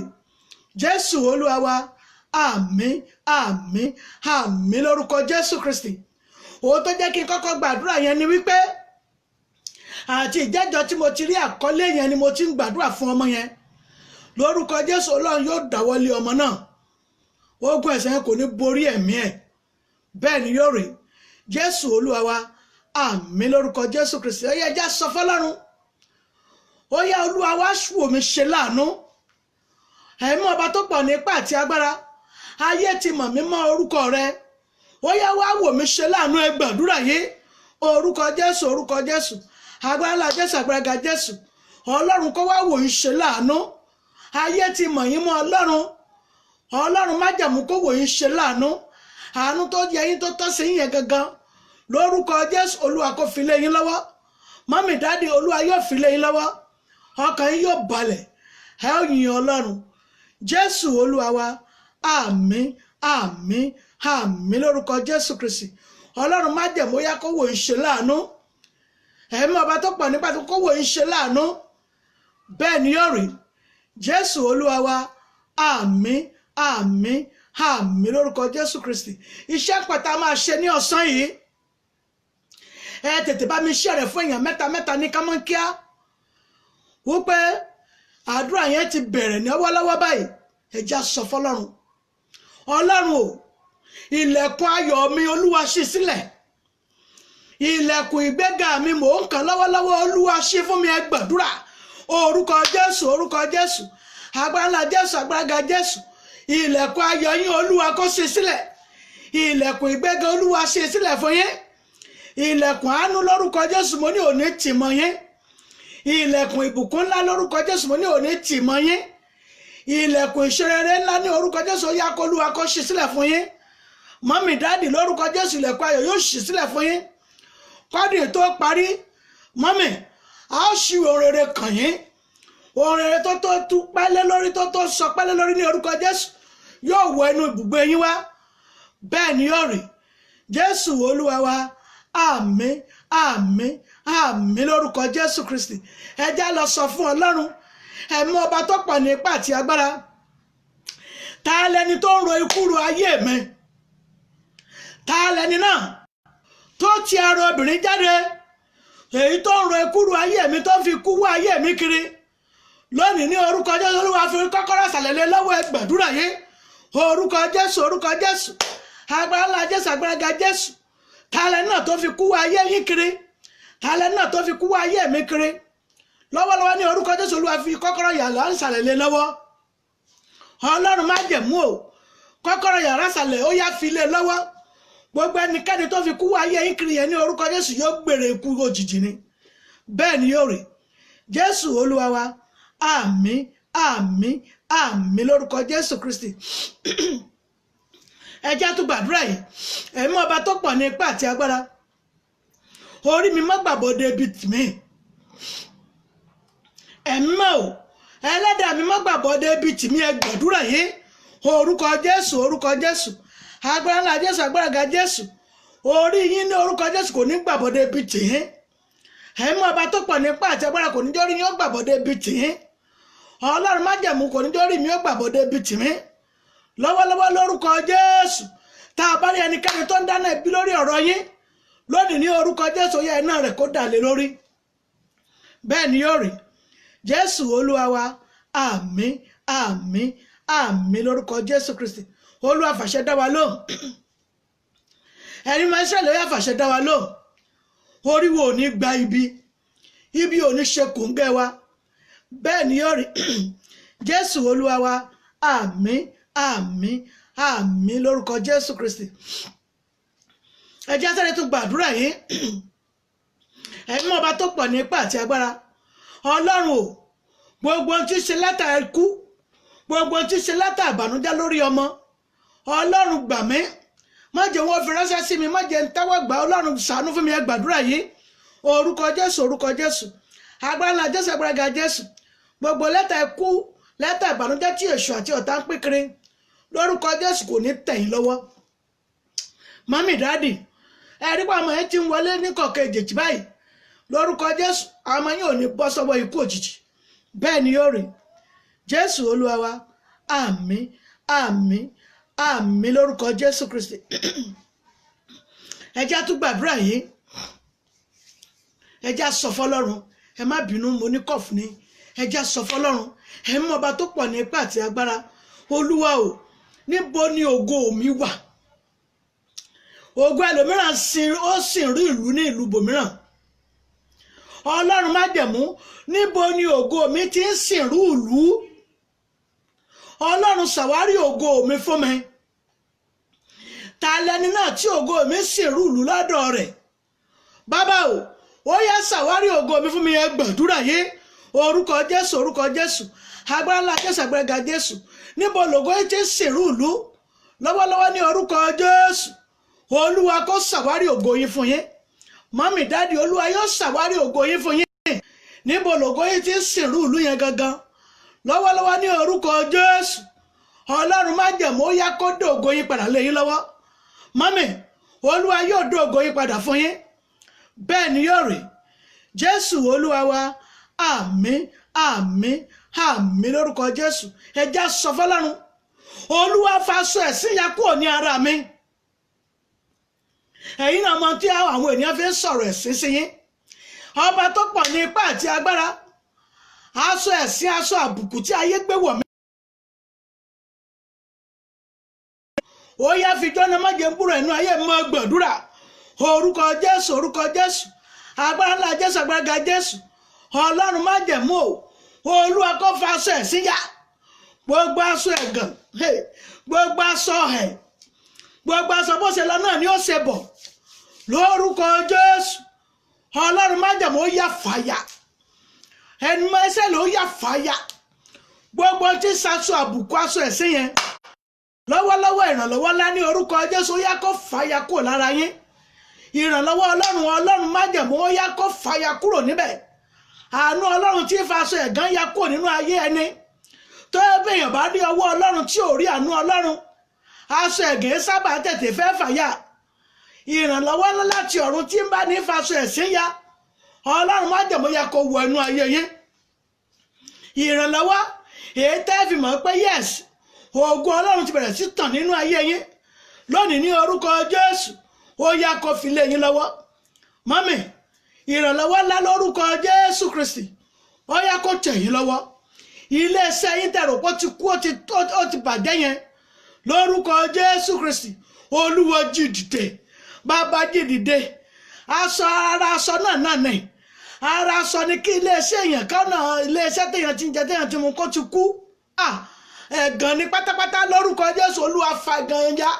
Jésù Olúwa wa, àmín, àmín, àmín lórúkọ Jésù Kristi. Òun tó jẹ́ kí n kọ́kọ́ gbàdúrà yẹn ni wípé àti ìjẹ́jọ́ tí mo ti rí àkọlé yẹn ni mo ti ń gbàdúrà fún ọmọ yẹn lórúkọ Jésù. Ọlọ́run yóò dáwọ́lé ọmọ náà, ogun ẹ̀ṣẹ̀ yẹn kò ní borí ẹ̀mí ẹ̀, bẹ́ẹ̀ ni yóò rí. Jésù Olúwa wa, àmín lórúkọ Jésù Kristi. Ó yẹ ẹjá sọ fọ́lọ́run, ó yá Olúwa wá wò mí ṣe láàánú. Ẹ̀mí ọba tó pọ̀ ní ipá àti agbára, ayé ti mọ̀ mí mọ́ orúkọ rẹ, ó yá wá wò mí ṣe láàánú, ẹ gbàdúrà yìí. Orúkọ Jésù, orúkọ Jésù, agbára ńlá Jésù, agbára ga Jésù. Ọlọ́run kó wá wò yín ṣe láàánú. Ayé ti mọ̀ yín mọ́ Ọlọ́run, Ọlọ́run májẹ̀mú kó wò yín ṣe láàánú. Àánú tó yẹ yín tó tọ́ sí yín yẹn gangan lórúkọ Jésù, Olúwa kó fi lé yín lọ́wọ́. Mọ́mì dáàdì, Olúwa yóò fi lé yín lọ́wọ́, ọkàn yín yóò balẹ̀, ẹ ó yìn Ọlọ́run. Jésù Olúwa wa, àmín, àmín, àmín lórúkọ Jésù Kristi. Ọlọ́run májẹ̀mú ó yá kó wò yín ṣe láàánú. Ẹ̀mí ọba tó pọ̀ nípa tó kó wò yín ṣe láàánú, bẹ́ẹ̀ ni yóò rí. Jésù Olúwa wa, àmín, àmín, àmín lórúkọ Jésù Kristi. Iṣẹ́ pàtàkì máa ṣe ní ọ̀sán yìí, ẹ tètè bá mi ṣe rẹ̀ fún èèyàn mẹ́ta mẹ́ta ní kámọ́nkíá wípé àdúrà yẹn ti bẹ̀rẹ̀ ní ọwọ́lọ́wọ́ báyìí. Ẹ já sọ fọ́lọ́run, Ọlọ́run o, ilẹ̀kùn ayọ̀ mi Olúwa ṣí sílẹ̀, ilẹ̀kùn ìgbéga mi mò ń kàn lọ́wọ́lọ́wọ́, Olúwa ṣí fún mi, ẹ gbàdúrà. Orúkọ Jésù, orúkọ Jésù, agbára ńlá Jésù, agbára ga Jésù. Ilẹ̀kùn ayọ̀ yín Olúwa kó ṣí sílẹ̀, ilẹ̀kùn ìgbéga Olúwa ṣí sílẹ̀ fún yín, ilẹ̀kùn àánú lórúkọ Jésù mo ní òní tì mọ́ yín, ilẹ̀kùn ìbùkún ńlá lórúkọ Jésù mo ní òní tì mọ́ yín, ilẹ̀kùn ìṣerere ńlá ní orúkọ Jésù ó yá kó Olúwa kó ṣí sílẹ̀ fún yín. Mọ́mì dáàdì lórúkọ Jésù ilẹ̀kùn ayọ̀ yóò ṣí sílẹ̀ fún yín. Kọ́dún tó parí, mọ́mì, a ó ṣí ohun rere kàn yín, Ohun rere tó tó tú pẹ́lẹ́ lórí, tó tó sọ pẹ́lẹ́ lórí ní orúkọ Jésù yóò wọ inú ibùgbé yín wá. Bẹ́ẹ̀ ni yóò rí. Jésù Olúwa wa, àmín, àmín, àmín lórúkọ Jésù Kristi. Ẹ já lọ sọ fún Ọlọ́run ẹ̀mí ọba tó pọ̀ ní ipá àti agbára. Ta lẹni tó ń ro ikú ro ayé mi? Ta lẹni náà tó ti ara obìnrin jáde, èyí tó ń ro ikú ro ayé mi, tó fi kú wá ayé mi kiri lónìí? Ní orúkọ Jésù, Olúwa fi kọ́kọ́rọ́ ìsàlẹ̀ lé lọ́wọ́. Ẹ gbàdúrà yìí. Orúkọ Jésù, orúkọ Jésù, agbára ńlá Jésù, agbára ga Jésù. Ta lẹni náà tó fi kú wá ayé yín kiri? Ta lẹni náà tó fi kú wá ayé mi kiri lọ́wọ́lọ́wọ́? Ní orúkọ Jésù, Olúwa fi kọ́kọ́rọ́ yàrá ìsàlẹ̀ lé lọ́wọ́. Ọlọ́run májẹ̀mú o, kọ́kọ́rọ́ yàrá ìsàlẹ̀, ó yá, fi lé lọ́wọ́. Gbogbo ẹnikẹ́ni tó fi kú wá ayé yín kiri yẹn, ní orúkọ Jésù, yóò gbèrè ikú òjijì ni. Bẹ́ẹ̀ ni yóò rí. Jésù Olúwa wa, àmín, àmín, àmín lórúkọ Jésù Kristi. Ẹ jẹ́ tún gbàdúrà yìí. Ẹ̀mí ọba tó pọ̀ ní ipá àti agbára, orí mi má gbàbọ̀dé ibi tì mí. Ẹ̀mí mọ́ o, ẹlẹ́dàá mi má gbàbọ̀dé ibi tì mí. Ẹ gbàdúrà yìí. Orúkọ Jésù, orúkọ Jésù, agbára ńlá Jésù, agbára ga Jésù. Orí yín ní orúkọ Jésù kò ní gbàbọ̀dé ibi tì yín. Ẹ̀mí ọba tó pọ̀ ní ipá àti agbára, kò ní jórí yín ó gbàbọ̀dé ibi tì yín. Ọlọ́run májẹ̀mú, kò ní jórí mi ó gbàbọ̀dé ibi tì mí lọ́wọ́lọ́wọ́ lórúkọ Jésù. Tá a bá rí ẹnikẹ́ni tó ń dáná ibi lórí ọ̀rọ̀ yín lónìí, ní orúkọ Jésù, ó yá, iná rẹ̀ kó dà lé lórí. Bẹ́ẹ̀ ni yóò rí. Jésù Olúwa wa, àmín, àmín, àmín lórúkọ Jésù Kristi. Olúwa fàṣẹ dá wa lóhùn. Ẹni máa ń ṣẹlẹ̀, ó yá, fàṣẹ dá wa lóhùn. Orí wo ò ní gba ibi, ibi ò ní ṣe kòńgẹ́ wa. Bẹ́ẹ̀ ni yóò rí. Jésù Olúwa wa, àmín, àmín, àmín lórúkọ Jésù Kristi. Ẹ jẹ́ sáré tún gbàdúrà yìí. Ẹ̀mí ọba tó pọ̀ ní ipá àti agbára, Ọlọ́run o, gbogbo ohun tí ń ṣe lẹ́tà ikú, gbogbo ohun tí ń ṣe lẹ́tà ìbànújẹ́ lórí ọmọ, Ọlọ́run gbà mí, má jẹ́ wọ́n fi ránṣẹ́ sí mi, má jẹ́ ń tẹ́wọ́ gbà. Ọlọ́run ṣàánú fún mi. Ẹ gbàdúrà yìí. Orúkọ Jésù, orúkọ Jésù, agbára ńlá Jésù, agbára ga Jésù. Gbogbo lẹ́tà ikú, lẹ́tà ìbànújẹ́ tí èṣù àti ọ̀tá ń pín kiri lórúkọ Jésù, kò ní tẹ̀yìn lọ́wọ́. Mummy, daddy, ẹ rí pé ọmọ yẹn ti ń wọlé ní kọ̀ọ̀kan èjèèjì báyìí. Lórúkọ Jésù, ọmọ yẹn ò ní bọ́ sọ́wọ́ ikú òjijì. Bẹ́ẹ̀ ni yóò rí. Jésù Olúwa wa, àmín, àmín, àmín lórúkọ Jésù Kristi. Ẹ jẹ́ á tún gbàdúrà yìí. Ẹ jẹ́ á sọ fọ́lọ́run. Ẹ má bínú, mo ní cough ni. Ẹ jẹ́ á sọ fọ́lọ́run. Ẹ mú ọba tó pọ̀ ní ipá àti agbára, Olúwa o, níbo ni ògo mi wà? Ògo ẹlòmíràn sin, ó sì rí ìlú ní ìlú bòmíràn. Ọlọ́run májẹ̀mú, níbo ni ògo mi ti ń sìnrú ìlú? Ọlọ́run ṣàwárí ògo mi fún mi. Ta lẹni náà tí ògo mi ń sìnrú ìlú lọ́dọ̀ rẹ̀? Bàbá o, ó yá, ṣàwárí ògo mi fún mi. Ẹ gbàdúrà yé. Orúkọ Jésù, orúkọ Jésù, agbára ńlá Jésù, agbára ga Jésù. Níbo lògo yìí ti ń sìnrú ìlú lọ́wọ́lọ́wọ́? Ní orúkọ Jésù, Olúwa kó ṣàwárí ògo yín fún yín. Mummy, daddy, Olúwa yóò ṣàwárí ògo yín fún yín. Níbo lògo yín ti ń sìnrú ìlú yẹn gangan lọ́wọ́lọ́wọ́? Ní orúkọ Jésù, Ọlọ́run májẹ̀mú, ó yá, kó dé ògo yín padà lé yín lọ́wọ́. Mummy, Olúwa yóò dé ògo yín padà fún yín. Bẹ́ẹ̀ ni yóò rí. Jésù Olúwa wa, àmín, àmín, àmín lórúkọ Jésù. Ẹ já sọ fọ́lọ́run: Olúwa, faṣọ ẹ̀sín ya kúrò ní ara mi. Ẹ̀yin náà mọ tí àwọn ènìyàn fi ń sọ̀rọ̀ ẹ̀sín sí yín. Ọba tó pọ̀ ní ipá àti agbára, aṣọ ẹ̀sín, aṣọ àbùkù tí ayé gbé wọ̀ mí, ó yá, fi jọ́nà májè ń búrò ẹnu ayé mọ́. Gbàdúrà. Orúkọ Jésù, orúkọ Jésù, agbára ńlá Jésù, agbára ga Jésù. Ọlọ́run májẹ̀mú o, Olúwa kó fa aṣọ ẹ̀sín ya. Gbogbo aṣọ ẹ̀gàn, hey, gbogbo aṣọ ẹ̀, gbogbo aṣọ bó ṣe lọ náà ni ó ṣe bọ̀. Lórúkọ Jésù, Ọlọ́run májẹ̀mú, ó yá, fàyà. Ẹnu ẹsẹ̀ ló yá, fàyà. Gbogbo tí ṣaṣọ àbùkù, aṣọ ẹ̀sín yẹn lọ́wọ́lọ́wọ́, ìrànlọ́wọ́ ńlá ní orúkọ Jésù, ó yá, kó fàyà kúrò lára yín. Ìrànlọ́wọ́ Ọlọ́run, Ọlọ́run májẹ̀mú, ó yá, kó fàyà kúrò níbẹ̀. Àánú Ọlọ́run tí ń faṣọ ẹ̀gàn ya kúrò nínú ayé ẹni. Tó yẹ bí èèyàn bá rí ọwọ́ Ọlọ́run tí ò rí àánú Ọlọ́run, aṣọ ẹ̀gàn sábà tètè fẹ́ fàyà. Ìrànlọ́wọ́ ńlá láti ọ̀run tí ń bá ní faṣọ ẹ̀sín ya, Ọlọ́run májẹ̀mú yẹ kó wọ inú ayé yín. Ìrànlọ́wọ́ èyí tẹ́ fi mọ̀ pé yes, ògo Ọlọ́run ti bẹ̀rẹ̀ sí tàn nínú ayé yín lónìí ní orúkọ Jésù, ó yá kó fi lé yín lọ́wọ́. Mọ́mì, ìrànlọ́wọ́ ńlá lórúkọ Jésù Kristi, ó yá kó tẹ̀ yín lọ́wọ́. Iléeṣẹ́ yín tẹ̀rọ pé ó ti kú, ó ti bàjẹ́ yẹn, lórúkọ Jésù Kristi, Olúwa jí dìde, Bàbá jí dìde. Aṣọ ara aṣọ náà náà nì ara aṣọ ni kí iléeṣẹ́ èèyàn kan náà, iléeṣẹ́ téèyàn ti ń jẹ, téèyàn ti mú, kó ti kú. Ẹ̀gàn ni pátápátá. Lórúkọ Jésù, Olúwa fa ẹ̀gàn yẹn ya.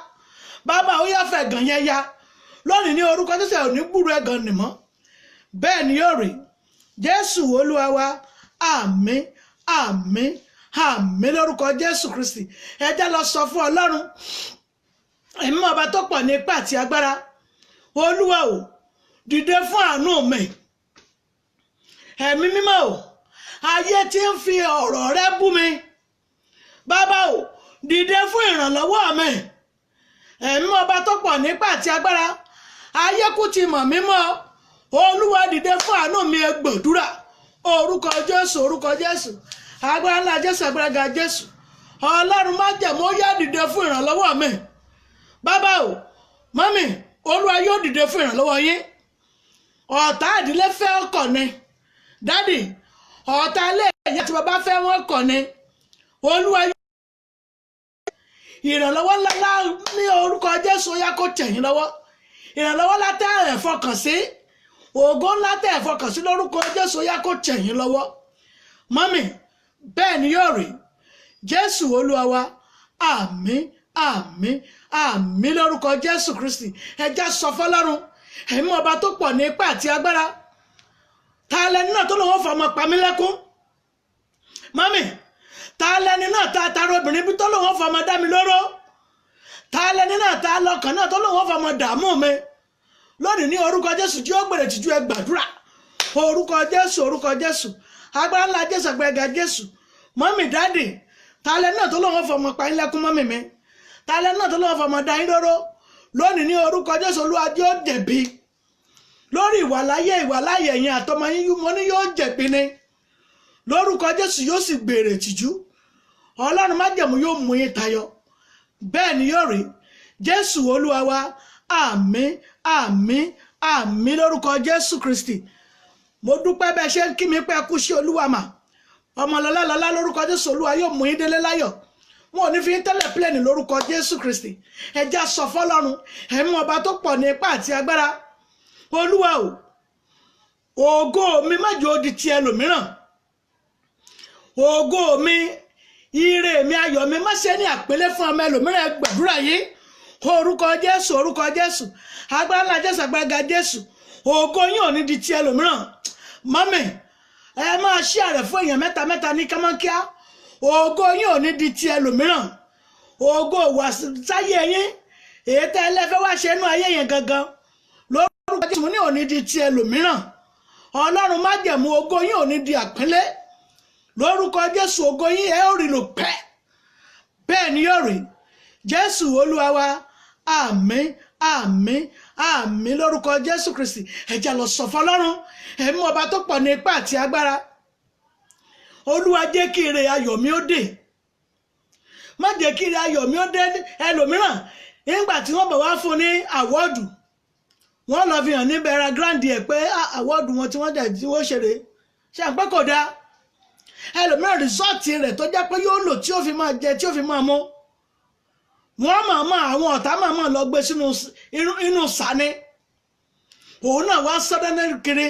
Bàbá, ó yá, fa ẹ̀gàn yẹn ya lónìí ní orúkọ Jésù. Ẹ̀ ò ní gbúrò ẹ̀gàn nì mọ́, bẹ́ẹ̀ ni yóò rí. Jésù Olúwa wa, àmín, àmín, àmín lórúkọ Jésù Kristi. Ẹ jẹ́ lọ sọ fún Ọlọ́run ẹ̀mí ọba tó pọ̀ ní ipá àti agbára. Olúwa o, dìde fún àánú mi. Ẹ̀mí mímọ́ o, ayé tí ń fi ọ̀rọ̀ rẹ bú mi, Bàbá o, dìde fún ìrànlọ́wọ́ mi. Ẹ̀mí ọba tó pọ̀ nípa àti agbára, ayé kú ti mọ̀ mí mọ́. Olúwa, dìde fún àánú mi. Ẹ gbàdúrà. Orúkọ Jésù, orúkọ Jésù, agbára ńlá Jésù, agbára ga Jésù. Ọlọ́run májẹ̀mú, ó yá, dìde fún ìrànlọ́wọ́ mi. Bàbá o, mọ́mì, Olúwa yóò dìde fún ìrànlọ́wọ́ yín. Ọ̀tá ìdílé fẹ́ ọkọ̀ ni, daddy, ọ̀tá ilé ìyá àti bàbá fẹ́ wọn kọ̀ ni. Olúwa yóò ìrànlọ́wọ́ ńlá ní orúkọ Jésù, ó yá kó tẹ̀ yín lọ́wọ́. Ìrànlọ́wọ́ ńlá tẹ́ ẹ̀ fọkàn sí, ògo ńlá tẹ́ ẹ̀ fọkàn sí, lórúkọ Jésù, ó yá kó tẹ̀ yín lọ́wọ́. Mọ́mì, bẹ́ẹ̀ ni yóò rí. Jésù Olúwa wa, àmín, àmín, àmín lórúkọ Jésù Kristi. Ẹ jẹ́ sọ fọ́lọ́run ẹ̀mí ọba tó pọ̀ ní ipá àti agbára. Ta lẹni náà tó lòun fọmọ pa mí lẹ́kún? Mọ́mì, ta lẹni náà ta tara obìnrin bí tó lòun fọmọ dá mi lóró? Ta lẹni náà ta lọkàn náà tó lòun fọmọ dààmú mi lónìí ní orúkọ Jésù tí ó gbèrè tìjú? Ẹ gbàdúrà. Orúkọ Jésù, orúkọ Jésù, agbára ńlá Jésù, agbára Jésù. Mọ́mì, daddy, ta lẹni náà tó lòun fọmọ pa yín lẹ́kún? Mọ́mì mi, ta lẹni náà tó lòun fọmọ dá yín lóró lónìí ní orúkọ Jésù? Olúwa yóò jẹ̀bi lórí ìwàláyé ẹ̀yin àtọmọ yín. Mo ní yóò jẹ̀bi ni lórúkọ Jésù, yóò sì gbèrè tìjú. Ọlọ́run májẹ̀mú yóò mú yín tayọ, bẹ́ẹ̀ ni yóò rí. Jésù Olúwa wa, àmín, àmín, àmín lórúkọ Jésù Kristi. Mo dúpẹ́ bẹ́ẹ̀ ṣe ń kí mi pé ẹ kú sí Olúwa mà. Ọmọlọ́lá lọ́lá, lórúkọ Jésù, Olúwa yóò mú yín délé láyọ̀. Wọn ò ní fi yín tẹ́lẹ̀ plane lórúkọ Jésù Kristi. Ẹ já sọ fọ́lọ́run ẹ̀mí ọba tó pọ̀ ní ipá àti agbára. Olúwa o, ògo mi má jẹ́ ó di ti ẹlòmíràn. Ògo mi, ire mi, ayọ̀ mi, má ṣe ní àpélé fún ọmọ ẹlòmíràn. Ẹ gbàdúrà yìí. Orúkọ Jésù, orúkọ Jésù, agbára ńlá Jésù, agbára ga Jésù. Ògo yín ò ní di ti ẹlòmíràn. Mọ́mì, ẹ máa ṣí àrẹ fún èèyàn mẹ́ta mẹ́ta ní kámánkíá. Ògo yín ò ní di ti ẹlòmíràn. Ògo wà sáyé yín, èyí tẹ́ ẹ lẹ́fẹ́ wá ṣe inú ayé yẹn gangan, lórúkọ Jésù, ní ò ní di ti ẹlòmíràn. Ọlọ́run májẹ̀mú, ògo yín ò ní di àpínlẹ̀ lórúkọ Jésù. Ògo yín, ẹ ó rí lò pẹ́, bẹ́ẹ̀ ni yóò rí. Jésù Olúwa wa, àmín, àmín, àmín lórúkọ Jésù Kristi. Ẹ jẹ́ lọ sọ fọ́lọ́run ẹ̀mí ọba tó pọ̀ ní ipá àti agbára. Olúwa, jẹ́ kí ire ayọ̀ mi ó dé, má jẹ́ kí ire ayọ̀ mi ó dé ẹlòmíràn. Nígbà tí wọ́n bọ̀ wá fún ní award, wọ́n lọ fi hàn ní bẹ̀rẹ̀ grand ẹ̀ pé award wọn tí wọ́n dẹ̀ tí wọ́n ṣeré ṣe àpẹ́ kò dáa. Ẹlòmíràn, result rẹ̀ tó jẹ́ pé yóò lò tí ó fi máa jẹ, tí ó fi máa mú, wọ́n máa máa àwọn ọ̀tá máa máa lọ gbé sínú inú sani, òun náà wá sọ́dọ̀ kiri.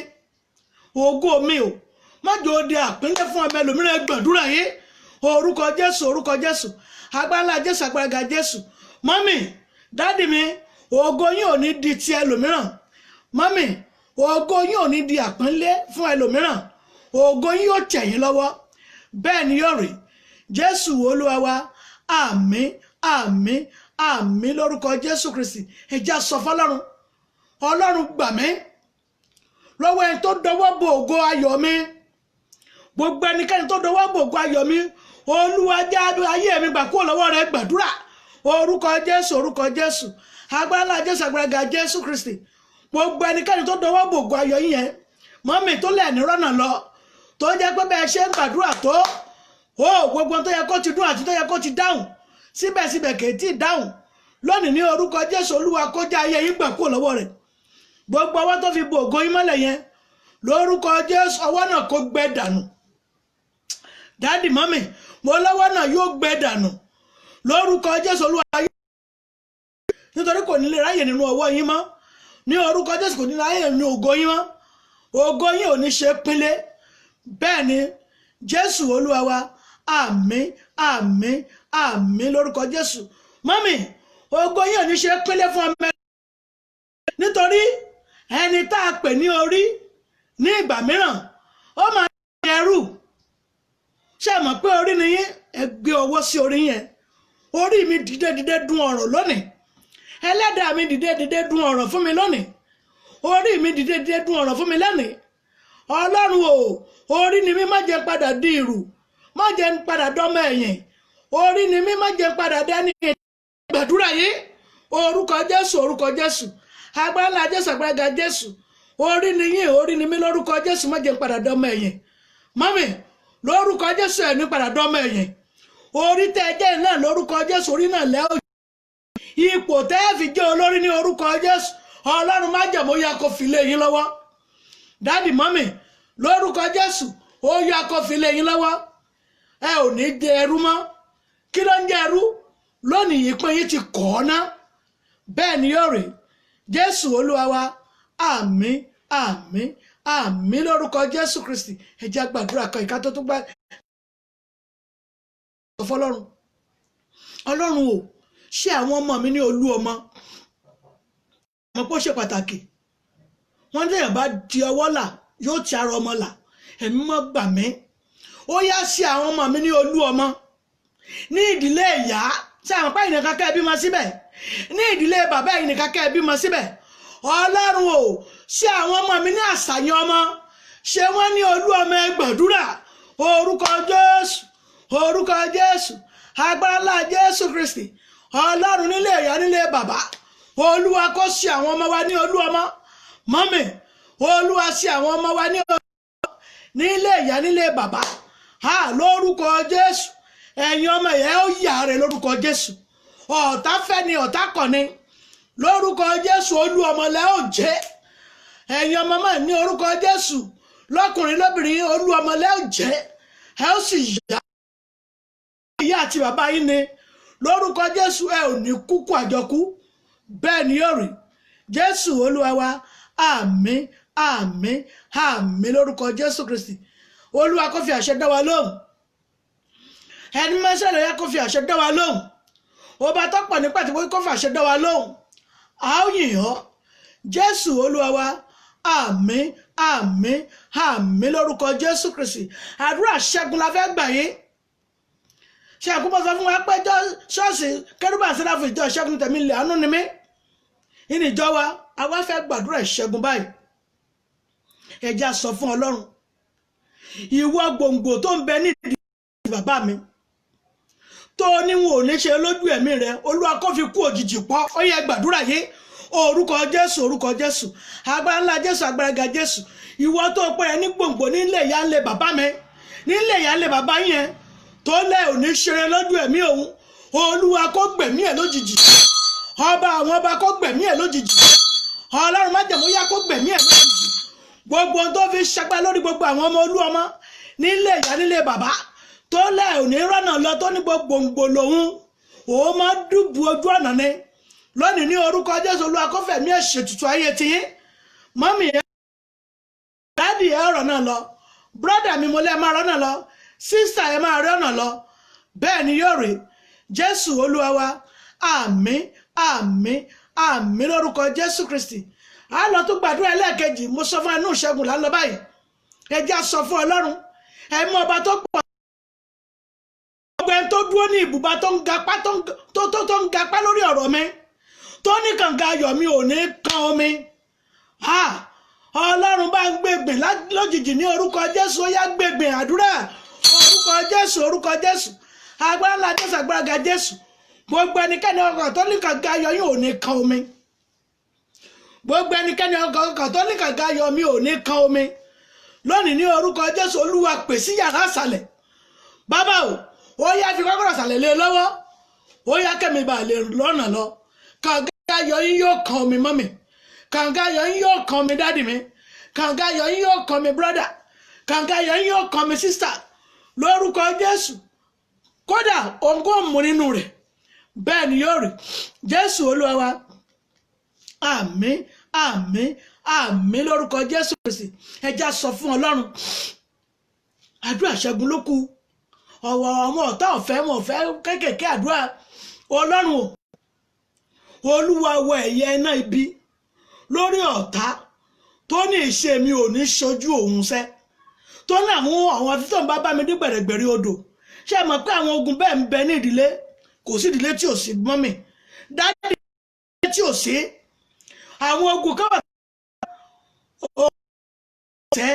Ògo mi o, má jẹ́ ó di àpínlẹ̀ fún ọmọ ẹlòmíràn. Gbàdúrà yìí. Orúkọ Jésù, orúkọ Jésù, agbára Jésù, agbára ga Jésù. Mọ́mì, daddy mi, ògo yín ò ní di ti ẹlòmíràn. Mọ́mì, ògo yín ò ní di àpínlẹ̀ fún ẹlòmíràn. Ògo yín yóò tẹ̀ yín lọ́wọ́, bẹ́ẹ̀ ni yóò rí. Jésù Olúwa wa, àmín, àmín, àmín lórúkọ Jésù Kristi. Ẹ jẹ́ sọ fọ́lọ́run. Ọlọ́run, gbà mí lọ́wọ́ ẹni tó dọwọ́ bo ògo ayọ̀ mi. Gbogbo ẹnikẹ́ni tó dọwọ́ gbògo ayọ̀ mi, Olúwa já ayé mi gbà kúrò lọ́wọ́ rẹ̀. Gbàdúrà. Orúkọ Jésù, orúkọ Jésù, agbára ńlá Jésù, agbára ga Jésù Kristi. Gbogbo ẹnikẹ́ni tó dọwọ́ gbògo ayọ̀ yín yẹn, mọ́mì, tó lẹ̀ ní rọ́nà lọ, tó jẹ́ pé bẹ́ẹ̀ ṣe ń gbàdúrà tó o, gbogbo tó yẹ kó ti dún àti tó yẹ kó ti dáhùn, síbẹ̀síbẹ̀ kì í tí ì dáhùn lónìí, ní orúkọ Jésù, Olúwa kó já ayé yín gbà kúrò lọ́wọ́ rẹ̀. Gbogbo ọwọ́ tó fi bo ògo yín mọ́lẹ̀ yẹn, lórúkọ Jésù, ọwọ́ náà kó gbẹ dànù. Daddy, mummy, mo lọ́wọ́ náà yóò gbẹ dànù lórúkọ Jésù. Olúwa yóò, nítorí kò ní lè ráyè nínú ọwọ́ yín mọ́. Ní orúkọ Jésù, kò ní lè ráyè nínú ògo yín mọ́. Ògo yín ò ní ṣe pínlẹ̀. Bẹ́ẹ̀ ni, Jésù Olúwa wa. Àmín, àmín, àmín lórúkọ Jésù. Mummy, ògo yín ò ní ṣe pínlẹ̀ fún ọmọ ẹ, nítorí ẹni tá a pè ní orí ní ìgbà mìíràn, ó máa ń ẹrú. Ṣé ẹ mọ̀ pé orí ni yín? Ẹ gbé ọwọ́ sí orí yẹn. Orí mi, dìde, dìde, dún ọ̀rọ̀ lónìí. Ẹlẹ́dàá mi, dìde, dìde, dún ọ̀rọ̀ fún mi lónìí. Orí mi, dìde, dìde, dún ọ̀rọ̀ fún mi lónìí. Ọlọ́run o, orí ni mí, má jẹ́ padà di ìrù, má jẹ́ padà dọ́mọ ẹ̀yìn. Orí ni mí, má jẹ́ padà dání. Gbàdúrà yìí. Orúkọ Jésù, orúkọ Jésù, agbára ńlá Jésù, agbára ga Jésù. Orí ni yín, orí ni mí, lórúkọ Jésù, má jẹ́ padà dọ́mọ ẹ̀yìn. Mummy, lórúkọ Jésù, ẹ̀ ní padà dọ́mọ ẹ̀yìn. Orí tẹ́ ẹ jẹ́ náà, lórúkọ Jésù, orí náà lẹ́ òjò. Ipò tẹ́ ẹ fi jẹ́ olórí, ní orúkọ Jésù, Ọlọ́run májẹ̀mú yá kó fi lé yín lọ́wọ́. Daddy, mummy, lórúkọ Jésù, ó yá kó fi lé yín lọ́wọ́. Ẹ ò ní jẹ ẹrú mọ́. Kí ló ń jẹ ẹrú lónìí? Ìpín yín ti kọ́ ọ́ ná. Bẹ́ẹ̀ ni yóò rí. Jésù Olúwa wa. Àmín, àmín, àmín lórúkọ Jésù Kristi. Ẹ jẹ́ gbàdúrà kan ìka tó tún gbà fọlọ́run. Ọlọ́run o, ṣé àwọn ọmọ mi ní olú ọmọ ọmọ pé ó ṣe pàtàkì? Wọ́n ní èèyàn bá di ọwọ́ là, yóò ti ara ọmọ là. Ẹ̀mí mọ́ gbà mí. Ó yá, sí àwọn ọmọ mi ní olú ọmọ ní ìdílé ìyá tí àwọn páyì nìkan kẹ́ ẹ bímọ síbẹ̀, ní ìdílé bàbá yìí nìkan kẹ́ ẹ bímọ síbẹ̀. Ọlọ́run o, ṣé àwọn ọmọ mi ní àṣàyàn ọmọ, ṣé wọ́n ní olú ọmọ? Ẹ gbàdúrà. Orúkọ Jésù, orúkọ Jésù, agbára ńlá Jésù Kristi. Ọlọ́run, nílé ìyá, nílé bàbá, Olúwa kó ṣe àwọn ọmọ wa ní olú ọmọ. Mummy, Olúwa ṣe àwọn ọmọ wa ní olú ọmọ nílé ìyá, nílé bàbá. Ha, lórúkọ Jésù, ẹ̀yin ọmọ yẹn ó yà rẹ̀ lórúkọ Jésù. Ọ̀tá fẹ́ ni, ọ̀tá kọ̀ ni, lórúkọ Jésù, olú ọmọ lẹ́ ò jẹ́. Ẹ̀yin ọmọ máa ní orúkọ Jésù, lọ́kùnrin, lóbìnrin, olú ọmọ lẹ́ ò jẹ́. Ẹ ó sì yá ìyá àti bàbá yín ni. Lórúkọ Jésù, ẹ ò ní kúkú àjọkú. Bẹ́ẹ̀ ni yóò rí. Jésù Olúwa wa. Àmín, àmín, àmín lórúkọ Jésù Kristi. Olúwa kó fi àṣẹ dá wa lóhùn. Ẹni mẹ́sàn-án yẹ kó fi àṣẹ dá wa lóhùn. Ọba tó pọ̀ ní pàtàkì, kó fi àṣẹ dá wa lóhùn. A ó yìn ọ́, Jésù Olúwa wa. Àmín, àmín, àmín lórúkọ Jésù Kristi. Àdúrà ṣẹ́gun la fẹ́ gbà yín. Ṣe àkóbọ̀ sọ fún wa pé ṣọ́ọ̀ṣì Kérúbù Séráfù, ìjọ ìṣẹ́gun tẹ̀mí ilẹ̀ àánú ni mí nínú ìjọ wa. Àwa fẹ́ gbàdúrà ìṣẹ́gun báyìí. Ẹ jẹ́ á sọ fún Ọlọ́run: ìwọ gbòǹgbò tó ń bẹ nídìí bàbá mi, tó ní wọn ò ní ṣe lójú ẹ̀mí rẹ, Olúwa kó fi kú òjijì pọ̀. Ó yẹ, gbàdúrà yìí. Orúkọ Jésù, orúkọ Jésù, agbára ńlá Jésù, agbára ga Jésù. Ìwọ tó pẹ́ ẹ ní gbòǹgbò nílé ìyá, ńlẹ̀ bàbá mi, nílé ìyá, ńlẹ̀ bàbá yẹn, tó lẹ́ ò ní ṣeré lójú ẹ̀mí òun, Olúwa kó gbẹ̀mí ẹ̀ lójijì. Ọba àwọn ọba, kó gbẹ̀mí ẹ̀ lójijì. Ọlọ́run májẹ̀mú, yá, kó gbẹ̀mí ẹ̀ lójijì. Gbogbo ohun tó fi ṣagbá lórí gbogbo àwọn ọmọ olú ọmọ nílé ìyá, nílé bàbá, tó lẹ́ ò ní rọ́nà lọ, tó ní gbòǹgbò lòun, òun máa dùbù ojú ọ̀nà ni, lónìí, ní orúkọ Jésù, Olúwa kó fẹ̀mí ẹ̀ ṣètùtù ayé tiyín. Mummy ẹ̀, daddy ẹ̀, ọ̀rọ̀ náà lọ. Brother mi, mo lẹ́ máa rọ́nà lọ. Sister ẹ̀, máa rọ́nà lọ. Bẹ́ẹ̀ ni yóò rí. Jésù Olúwa wa. Àmín, àmín, àmín lórúkọ Jésù Kristi. A lọ tún gbàdúrà ẹlẹ́ẹ̀kejì. Mo sọ fún ẹnu ìṣẹ́gun là ń lọ báyìí. Ẹ jẹ́ á sọ fún Ọlọ́run, ẹ mú ọba tó pọ̀, gbogbo ẹni tó dúró ní ibùba tó ń gapá, tó ń gapá lórí ọ̀rọ̀ mi, tó ní kànga ayọ̀ mi ò ní kan omi. Ha, Ọlọ́run bá ń gbègbè lójijì ní orúkọ Jésù. Ó yá, gbègbè àdúrà. Orúkọ Jésù, orúkọ Jésù, agbára ńlá Jésù, agbára ga Jésù. Gbogbo ẹnikẹ́ni ọkàn tó ní kànga ayọ̀ yín ò ní kan omi. Gbogbo ẹnikẹ́ni ọkàn tó ní kànga ayọ̀ mi ò ní kan omi lónìí ní orúkọ Jésù. Olúwa, pè sí yàrá àsàlẹ̀. Bàbá o, ó yá, fi kọ́kọ́rọ́ àsàlẹ̀ lé lọ́wọ́. Ó yá, kẹ́mi bá lè lọ́nà lọ. Kànga ayọ̀ yín yóò kan omi, mummy. Kànga ayọ̀ yín yóò kan omi, daddy mi. Kànga ayọ̀ yín yóò kan omi, brother. Kànga ayọ̀ yín yóò kan omi, sister, lórúkọ Jésù. Kódà òǹkó mú nínú rẹ̀, bẹ́ẹ̀ ni yóò rí. Jésù Olúwa wa. Àmín, àmín, àmín lórúkọ Jésù Kristi. Ẹ já sọ fún Ọlọ́run. Àdúrà ṣẹ́gun ló kù. Ọ̀wọ̀ àwọn ọ̀tá ọ̀fẹ́ wọn ọ̀fẹ́ kéékèèké. Àdúrà. Ọlọ́run o, Olúwa, wọ ẹ̀yẹ iná ibi lórí ọ̀tá tó ní ìṣe mi ò ní ṣojú òun sẹ́, tó ní àwọn títọ̀ ń bá bá mi dé gbẹ̀rẹ̀gbẹ̀rẹ̀ odò. Ṣé ẹ mọ̀ pé àwọn ogun bẹ́ẹ̀ ń bẹ ní ìdílé? Kò sí ìdílé tí ò sí, mummy, daddy, tí ò sí àwọn ogun kan wà tẹ́.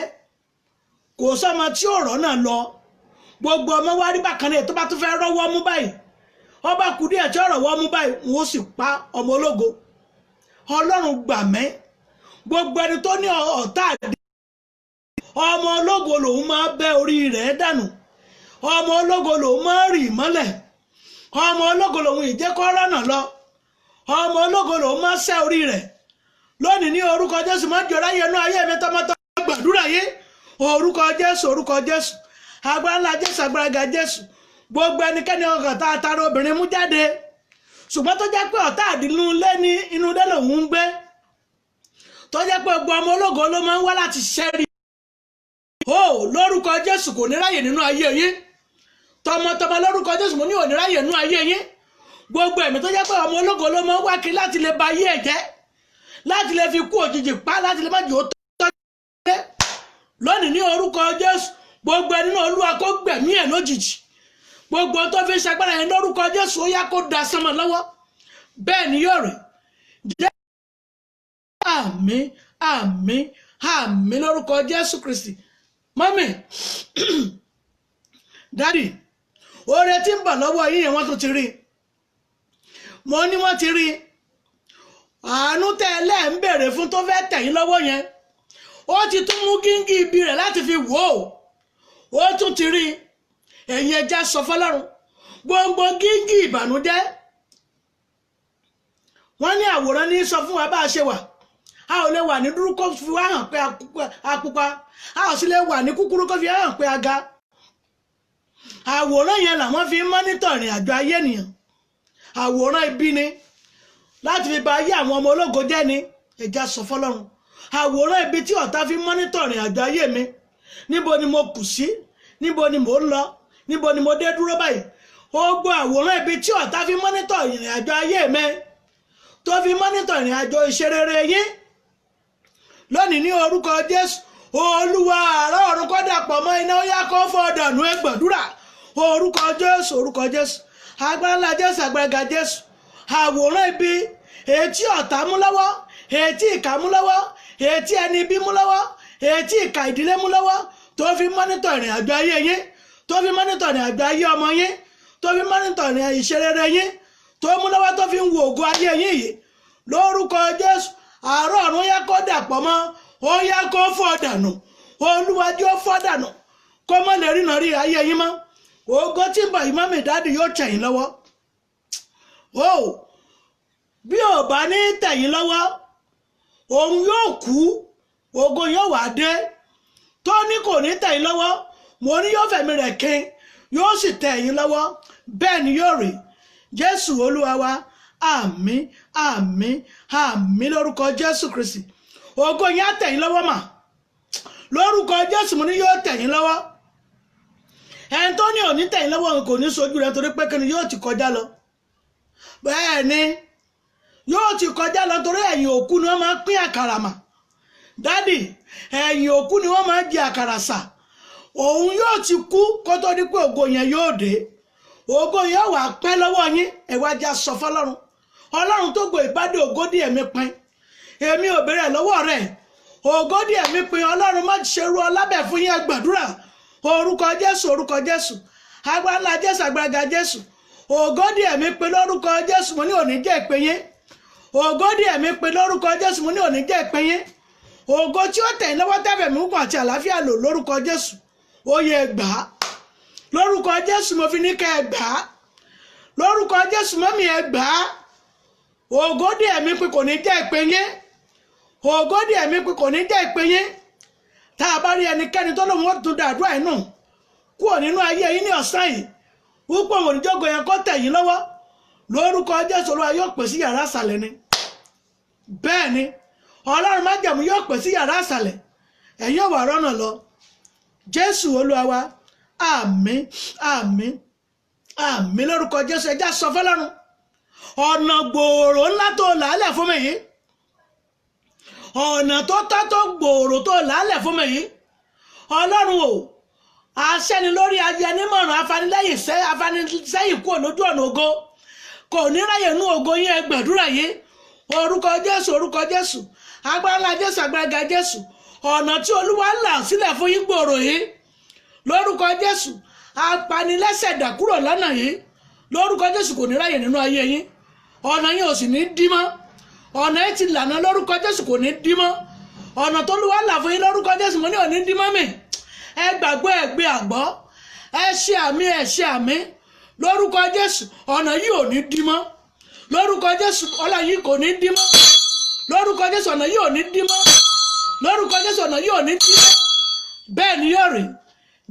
Kò sọ́mọ tí ọ̀rọ̀ náà lọ. Gbogbo ọmọ wa rí bákan náà. Tó bá tún fẹ́ rọ́wọ́ mú báyìí, ọba kù díẹ̀ tí ọ̀rọ̀ wọ́ mú báyìí, wọ́n ó sì pa ọmọ ológo. Ọlọ́run, gbà mẹ́. Gbogbo ẹni tó ní ọ̀tá àdé, ọmọ ológo lòun máa bẹ́ orí rẹ̀ dànù, ọmọ ológo lòun máa rì mọ́lẹ̀, ọmọ ológo lòun ìjẹ́kọ́ rọ́nà lọ, ọmọ ológo lòun máa ṣẹ́ orí rẹ̀ lónìí ní orúkọ Jésù. Má jọra yẹnu ayé mi tọmọtọmọ. Gbàdúrà yé. Orúkọ Jésù, orúkọ Jésù, agbára ńlá Jésù, agbára ga Jésù. Gbogbo ẹnikẹ́ni ọkàn tá a tara obìnrin mú jáde, ṣùgbọ́n tó jẹ́ pé ọ̀tá àdínú ilé ní inú ilé lòun ń gbé, tó jẹ́ pé gbogbo ọmọ ológo ló máa ń wá láti ṣẹ́rí o, lórúkọ Jésù, kò ní ráyè nínú ayé yín tọmọtọmọ. Lórúkọ Jésù, mo ní ò ní ráyè nínú ayé yín. Gbogbo ẹ̀mí tó jẹ́ pé ọmọ ológo ló máa ń wá kiri láti lè ba ayé ẹ̀ jẹ́, láti lè fi kú òjijì pa, láti lè má jò ó tọ́ lónìí ní orúkọ Jésù, gbogbo ẹni náà, Olúwa kó gbẹ̀mí ẹ̀ lójijì. Gbogbo tó fi ń ṣagbára yẹn, lórúkọ Jésù, ó yá, kó da sánmọ̀ lọ́wọ́. Bẹ́ẹ̀ ni yóò rí jẹ́. Àmín, àmín, àmín lórúkọ Jésù Kristi. Mummy, daddy, oore tí ń bọ̀ lọ́wọ́ yín yẹn, wọ́n tún ti rí. Mo ní wọ́n ti rí. Àánú tẹ́ ẹ lẹ́ẹ̀ ń béèrè fún tó fẹ́ tẹ̀ yín lọ́wọ́ yẹn, ó ti tún mú gíngí ibi rẹ̀ láti fi wò ó. Ó tún ti rí. Ẹ̀yin ẹja sọ fọlọ́run. Gbogbo gíngí ìbànújẹ́, wọ́n ní àwòrán ní sọ fún wa bá a ṣe wà. A ò lè wà ní dúró kó fi wá hàn pé a pupa, a ò sì lè wà ní kúkúrú kó fi hàn pé a ga. Àwòrán yẹn làwọn fi ń monitor ìrìn àjò ayé ènìyàn. Àwòrán ibi ni láti fi ba ayé àwọn ọmọ ológo jẹ́ ni. Ẹja sọ fọlọ́run. Àwòrán ibi tí ọ̀tá fi ń monitor ìrìn àjò ayé mi, níbo ni mo kù sí? Níbo ni mò ń lọ? Níbo ni mo dé dúró báyìí? Ó gbọ́, àwòrán ibi tí ọ̀tá fi monitor ìrìn àjò ayé mi, tó fi monitor ìrìn àjò ìṣerere yín lónìí ní orúkọ Jésù, Olúwa, àárọ̀ ọ̀run kó dàpọ̀ mọ́ iná, ó yá, kó fọ́ dànù. Ẹ gbàdúrà. Orúkọ Jésù, orúkọ Jésù, agbára ńlá Jésù, agbára ga Jésù. Àwòrán ibi ètí ọ̀tá mú lọ́wọ́, ètí ìkà mú lọ́wọ́, ètí ẹni ibi mú lọ́wọ́, ètí ìkà ìdílé mú lọ́wọ́, tó fi monitor ìrìn àjò ayé yín, tó fi monitor ìrìn àjò ayé ọmọ yín, tó fi monitor ìrìn ìṣerere yín, tó mú lọ́wọ́, tó fi ń wo ògo ayé yín yìí, lórúkọ Jésù, àárọ̀ ọ̀run yá kó dàpọ̀ mọ́, ó yá, kó fọ́ dànù. Olúwàjú, ó fọ́ dànù, kó mọ́ lè rìnà rí ayé yín mọ́. Ògo tí ń bọ̀ yìí, mummy, daddy, yóò tẹ̀ yín lọ́wọ́ o. Bí ò bá ní tẹ̀ yín lọ́wọ́, òun yóò kú, ògo yóò wá dé. Tó ní kò ní tẹ̀ yín lọ́wọ́, mo ní yóò fẹ̀mí rẹ̀ kín, yóò sì tẹ̀ yín lọ́wọ́. Bẹ́ẹ̀ ni yóò rí. Jésù Olúwa wa. Àmín, àmín, àmín lórúkọ Jésù Kristi. Ògo yín á tẹ̀ yín lọ́wọ́ mà. Lórúkọ Jésù, mo ní yóò tẹ̀ yín lọ́wọ́. Ẹni tó ní òní tẹ̀ yín lọ́wọ́ kò ní sojú rẹ̀, torí pé kíni? Yóò ti kọjá lọ. Bẹ́ẹ̀ ni yóò ti kọjá lọ, torí ẹ̀yìn òkú ni wọ́n máa ń pín àkàrà mà. Daddy, ẹ̀yìn òkú ni wọ́n máa ń jẹ àkàrà sà. Òun yóò ti kú kó tó di pé ògo yẹn yóò dé. Ògo yẹn wà pẹ́ lọ́wọ́ yín. Ẹ wá já sọ fọlọ́run. Ọlọ́run tó gbọ́ ìbádé ògo dí ẹ̀mí pin, èmi ò bẹ̀rẹ̀ lọ́wọ́ rẹ̀. Ògo di ẹ̀mí pin, Ọlọ́run má ṣerú ọlábẹ̀ fún yín, ẹ gbàdúrà. Orúkọ Jésù, orúkọ Jésù, agbára ńlá Jésù, agbára ga Jésù. Ògo di ẹ̀mí pin lórúkọ Jésù, mo ní òní jẹ́ ìpín yín. Ògo di ẹ̀mí pin lórúkọ Jésù, mo ní òní jẹ́ ìpín yín. Ògo tí ó tẹ̀yìn lọ́wọ́ tẹ́fẹ̀ mú kàn àti àlàáfíà lò lórúkọ Jésù, ó yẹ gbà á. Lórúkọ Jésù mo fi ní kẹ́ ẹ gbà á. Lórúkọ Jésù mọ́mí ẹ gbà á. Ògo di ẹ̀mí pin kò ní jẹ́ ìpín yín. Ògo di ẹ̀mí pin kò ní jẹ́ ìpín yín. Tá a bá rí ẹnikẹ́ni tó lóun ó tún dàdúrà inú kúrò nínú ayé yín ní ọ̀sán yìí, wípé òun oníjókòó yẹn kó tẹ̀ yín lọ́wọ́, lórúkọ Jésù Olúwa yóò pè sí yàrá àṣàlẹ̀ ni. Bẹ́ẹ̀ ni Ọlọ́run májẹ̀mú yóò pè sí yàrá àṣàlẹ̀, ẹ̀yin ò wà rọ́nà lọ. Jésù Olúwa wa, àmín, àmín, àmín lórúkọ Jésù. Ẹja sọ fọlọ́run, ọ̀nà gbòòrò ńlá tó làálẹ̀ fún mi yìí, ọ̀nà tó tọ́ tó gbòòrò tó làálẹ̀ fún mi yìí, Ọlọ́run o, aṣẹ́ni lórí ayẹnímọ̀ràn afanisẹ́yìn kúrò lójú ọ̀nà ògo, kò ní ráyè nú ògo yín, ẹ gbàdúrà yìí. Orúkọ Jésù, orúkọ Jésù, agbára ńlá Jésù, agbára ga Jésù. Ọ̀nà tí Olúwa là sílẹ̀ fún yín gbòòrò yìí lórúkọ Jésù, apanilẹ́sẹ̀ dà kúrò lọ́nà yìí lórúkọ Jésù, kò ní ráyè nínú ayé yín. Ọ̀nà yín ò sì ní dí mọ́. Ọ̀nà yìí ti lànà lórúkọ Jésù, kò ní dí mọ́. Ọ̀nà tó Olúwa là fún yín lórúkọ Jésù, mo ní ò ní dí mọ́ mi. Ẹ gbàgbọ́, ẹ gbé àgbọ́, ẹ ṣe àmì, ẹ ṣe àmì lórúkọ Jésù. Ọ̀nà yìí ò ní dí mọ́ lórúkọ Jésù. Ọ̀nà yìí kò ní dí mọ́ lórúkọ Jésù. Ọ̀nà yìí ò ní dí mọ́ lórúkọ Jésù. Ọ̀nà yìí ò ní dí mọ́. Bẹ́ẹ̀ ni yóò rí.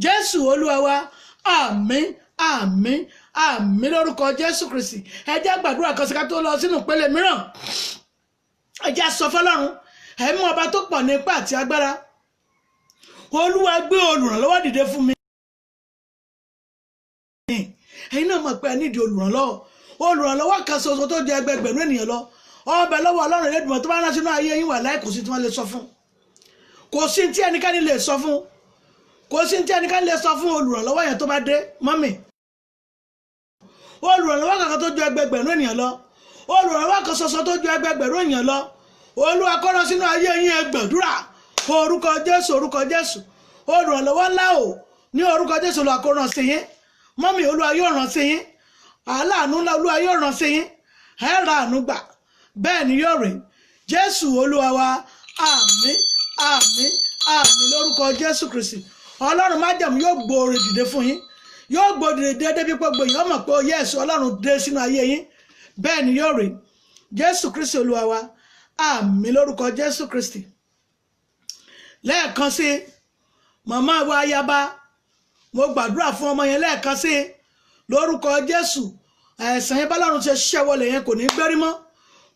Jésù Olúwa wa, àmín, àmín, àmín lórúkọ Jésù Kristi. Ẹ jẹ́ gbàdúrà kan sí ká tó lọ sínú ìpele mìíràn. Ẹ jẹ́ sọ fọ́lọ́run, ẹ̀mí ọba tó pọ̀ ní ipá àti agbára, Olúwa gbé olùrànlọ́wọ́ dìde fún mi. Ẹ̀yin náà mọ̀ pé ẹ nídìí olùrànlọ́wọ́. Olùrànlọ́wọ́ kan ṣoṣo tó jẹ ẹgbẹgbẹ̀rún ènìyàn lọ, ọbẹ̀ lọ́wọ́ Ọlọ́run Elédùmarè tó bá rán sínú ayé yín, wà láì kò sí tí wọ́n lè sọ fún, kò sí tí ẹnikẹ́ni lè sọ fún, kò sí tí ẹnikẹ́ni lè sọ fún olùrànlọ́wọ́ yẹn tó bá dé. Mọ́mì, olùrànlọ́wọ́ kankan tó ju ẹgbẹgbẹ̀rún ènìyàn lọ, olùrànlọ́wọ́ kan ṣoṣo tó ju ẹgbẹgbẹ̀rún ènìyàn lọ, Olúwa kó rán sínú ayé yín, ẹ gbàdúrà. Orúkọ Jésù, orúkọ Jésù, olùrànlọ́wọ́ ńlá o, ní orúkọ Jésù Olúwa kó rán sí yín. Mọ́mì, Olúwa yóò rán sí yín. Aláàánú ńlá Olúwa yóò rán sí yín. Ẹ ra àánú gbà. Bẹ́ẹ̀ ni yóò rí. Jésù Olúwa wa, àmín, àmín, àmín lórúkọ Jésù Kristi. Ọlọ́run májẹ̀mú yóò gbòòrò dìde fún yín, yóò gbòòrò dìde débi pé gbòòyìn ọmọ pé yẹ́sù Ọlọ́run dé sínú ayé yín. Bẹ́ẹ̀ ni yóò rí. Jésù Kristi Olúwa wa, àmín lórúkọ Jésù Kristi. Lẹ́ẹ̀kan sí, màmá wa ayaba, mo gbàdúrà fún ọmọ yẹn lẹ́ẹ̀kan sí lórúkọ Jésù. Ẹ̀sán yẹn bọ́lọ́run ṣe ṣiṣẹ́ wọlé yẹn kò ní gbérí mọ́,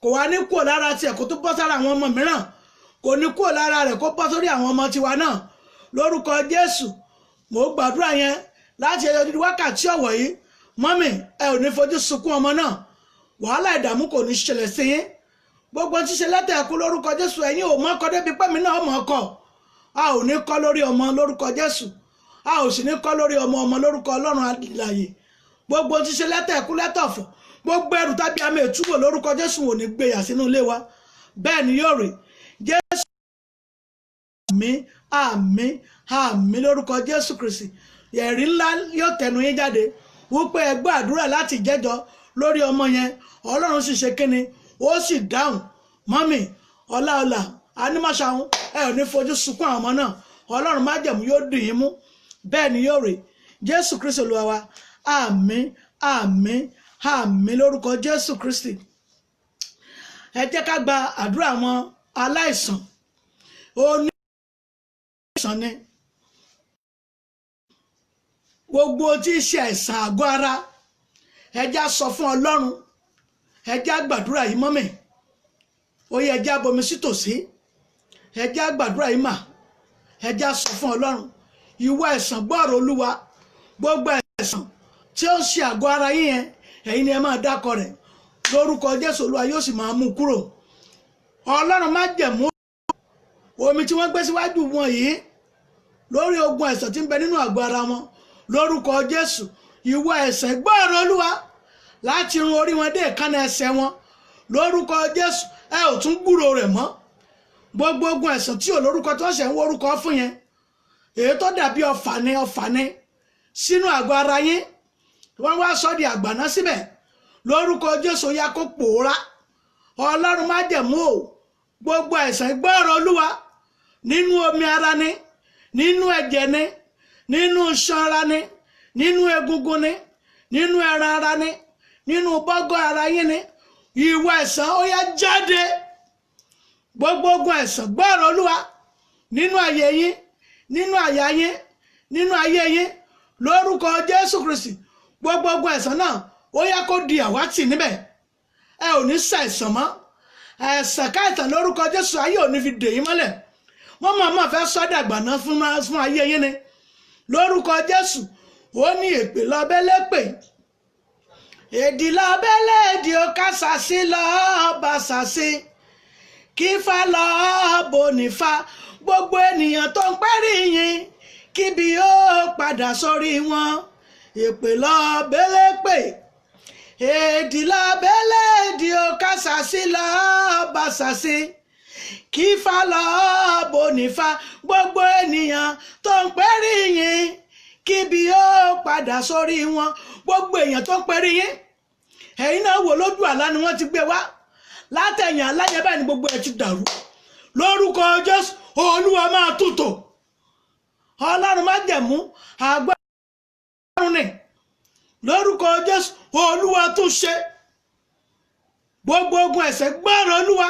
kò wá ní kúrò lára tiẹ̀ kó tó bọ́ sára àwọn ọmọ mìíràn, kò ní kúrò lára rẹ̀ kó bọ́ sórí àwọn ọmọ tiwa náà lórúkọ Jésù. Mo gbàdúrà yẹn láti ẹyọ dídí wákàtí ọ̀wọ̀ yìí. Mọ́mì, ẹ ò ní fojú sunkún ọmọ náà, wàhálà ìdààmú kò ní ṣẹlẹ̀ sí yín. Gbogbo ṣíṣe lẹ́tẹ̀ẹ̀kú lórúkọ Jésù, ẹ̀yin ò mọ̀ ọkọ débi pẹ́mi náà mọ̀ ọkọ. A ò ní kọ́ lórí ọmọ lórúkọ Jésù, a ò sì ní kọ́ lórí ọmọ ọmọ lórúkọ Ọlọ́run alààyè. Gbogbo ṣíṣe lẹ́tẹ̀ẹ̀kú lẹ́tọ̀fọ̀, gbogbo ẹrù tàbí àmì ìtúbọ̀ lórúkọ Jésù ò ní gbéyà sínú ilé wa. Bẹ́ẹ̀ ni yóò rí. Jésù, àmín, àmín, àmín lórúkọ Jésù Kristi. Ẹ̀rí ńlá yóò tẹnu yín jáde wípé ẹ gbọ́ àdúrà láti jẹ́jọ lórí ọmọ yẹn, Ọlọ́run sì ṣe kíni, ó sì dáhùn. Mọ́mì ọláọlà anímọ̀ṣáhùn, ẹ ò ní fojú sunkún àwọn ọmọ náà. Ọlọ́run májẹ̀mú yóò dì yín mú. Bẹ́ẹ̀ ni yóò rí. Jésù Kristi Olúwa wa, àmín, àmín, àmín lórúkọ Jésù Kristi. Ẹ jẹ́ ká gba àdúrà àwọn aláìsàn. Ó ní àìsàn ni gbogbo tí í ṣe àìsàn àgọ́ ara, ẹ jẹ́ á sọ fún Ọlọ́run. Ẹ jẹ́ á gbàdúrà yìí mọ́mì, ó yẹ ẹ jẹ́ á bomi sí tòsí. Ẹ jẹ́ á gbàdúrà yìí mà. Ẹ jẹ́ á sọ fún Ọlọ́run, ìwọ àìsàn, gbọ́rọ̀ Olúwa. Gbogbo àìsàn tí ó ń ṣe àgọ́ ara yín yẹn, ẹ̀yin ni ẹ máa dákọ rẹ̀ lórúkọ Jésù. Olúwa yóò sì máa mú kúrò. Ọlọ́run májẹ̀mú, omi tí wọ́n gbé síwájú wọn yìí lórí ogun àìsàn tí ń bẹ nínú àgọ́ ara wọn lórúkọ Jésù, ìwọ àìsàn, gbọ́rọ̀ Olúwa láti irun orí wọn dé èékánná ẹsẹ̀ wọn lórúkọ Jésù, ẹ ò tún gbúrò rẹ̀ mọ́. Gbogbo ogun ẹ̀sán tí ò lórúkọ tí wọ́n ṣẹ̀ ń wọ orúkọ fún yẹn, èyí tó dàbí ọfà ni, ọfà ni sínú àgọ́ ara yín, wọ́n wá sọ di àgbàná síbẹ̀. Lórúkọ Jésù, yá kó pòórá. Ọlọ́run májẹ̀mú o, gbogbo àìsàn, gbọ́rọ̀ Olúwa, nínú omi ara ni, nínú ẹ̀jẹ̀ ni, nínú iṣan ara ni, nínú egungun ni, nínú ẹran ara ni, nínú bọ́gọ́ ara yín ni, ìwọ àìsàn, ó yá jáde. Gbogbo ogun àìsàn, gbọ́rọ̀ Olúwa, nínú ayé yín, nínú àyà yín, nínú ayé yín, lórúkọ Jésù Kristi, gbogbo ogun àìsàn náà, ó yá kó di àwátì níbẹ̀. Ẹ ò ní ṣàìsàn mọ́. Ẹ̀sàn káìsàn, lórúkọ Jésù, ayé ò ní fi dè yín mọ́lẹ̀. Wọ́n máa máa fẹ́ sọ́dà àgbàná fún ayé yín ni. Lórúkọ Jésù, ó ní èpè lọ́bẹ́lẹ́pè, èdì lọ́bẹ́lẹ́ èdì, ó kásá sí lọ́ọ́ bá sàsí, kí fa lọ́ọ́ bò nífa. Gbogbo ènìyàn tó ń pẹ́rì yín, kíbi ó padà sórí wọn. Èpè lọ́bẹ́lẹ́pè, èdì lọ́bẹ́lẹ́ èdì, ó kásá sí lọ́ọ́ bá sàsí, kí fa lọ́ọ́ bò nífa. Gbogbo ènìyàn tó ń pẹ́rì yín, kíbi ó padà sórí wọn. Gbogbo èèyàn tó ń pẹ́rì yín, ẹ̀yin náà wò, lójú àlá ni wọ́n ti gbé wá, látẹ̀yìn aláyẹ báyìí ni gbogbo ẹ̀ ti dàrú. Lórúkọ Jésù, Olúwa máa tútò. Ọlọ́run májẹ̀mú àgbẹ̀rún ni. Lórúkọ Jésù, Olúwa tún ṣe. Gbogbo ogun ẹ̀ṣẹ̀, gbọ́rọ̀ Olúwa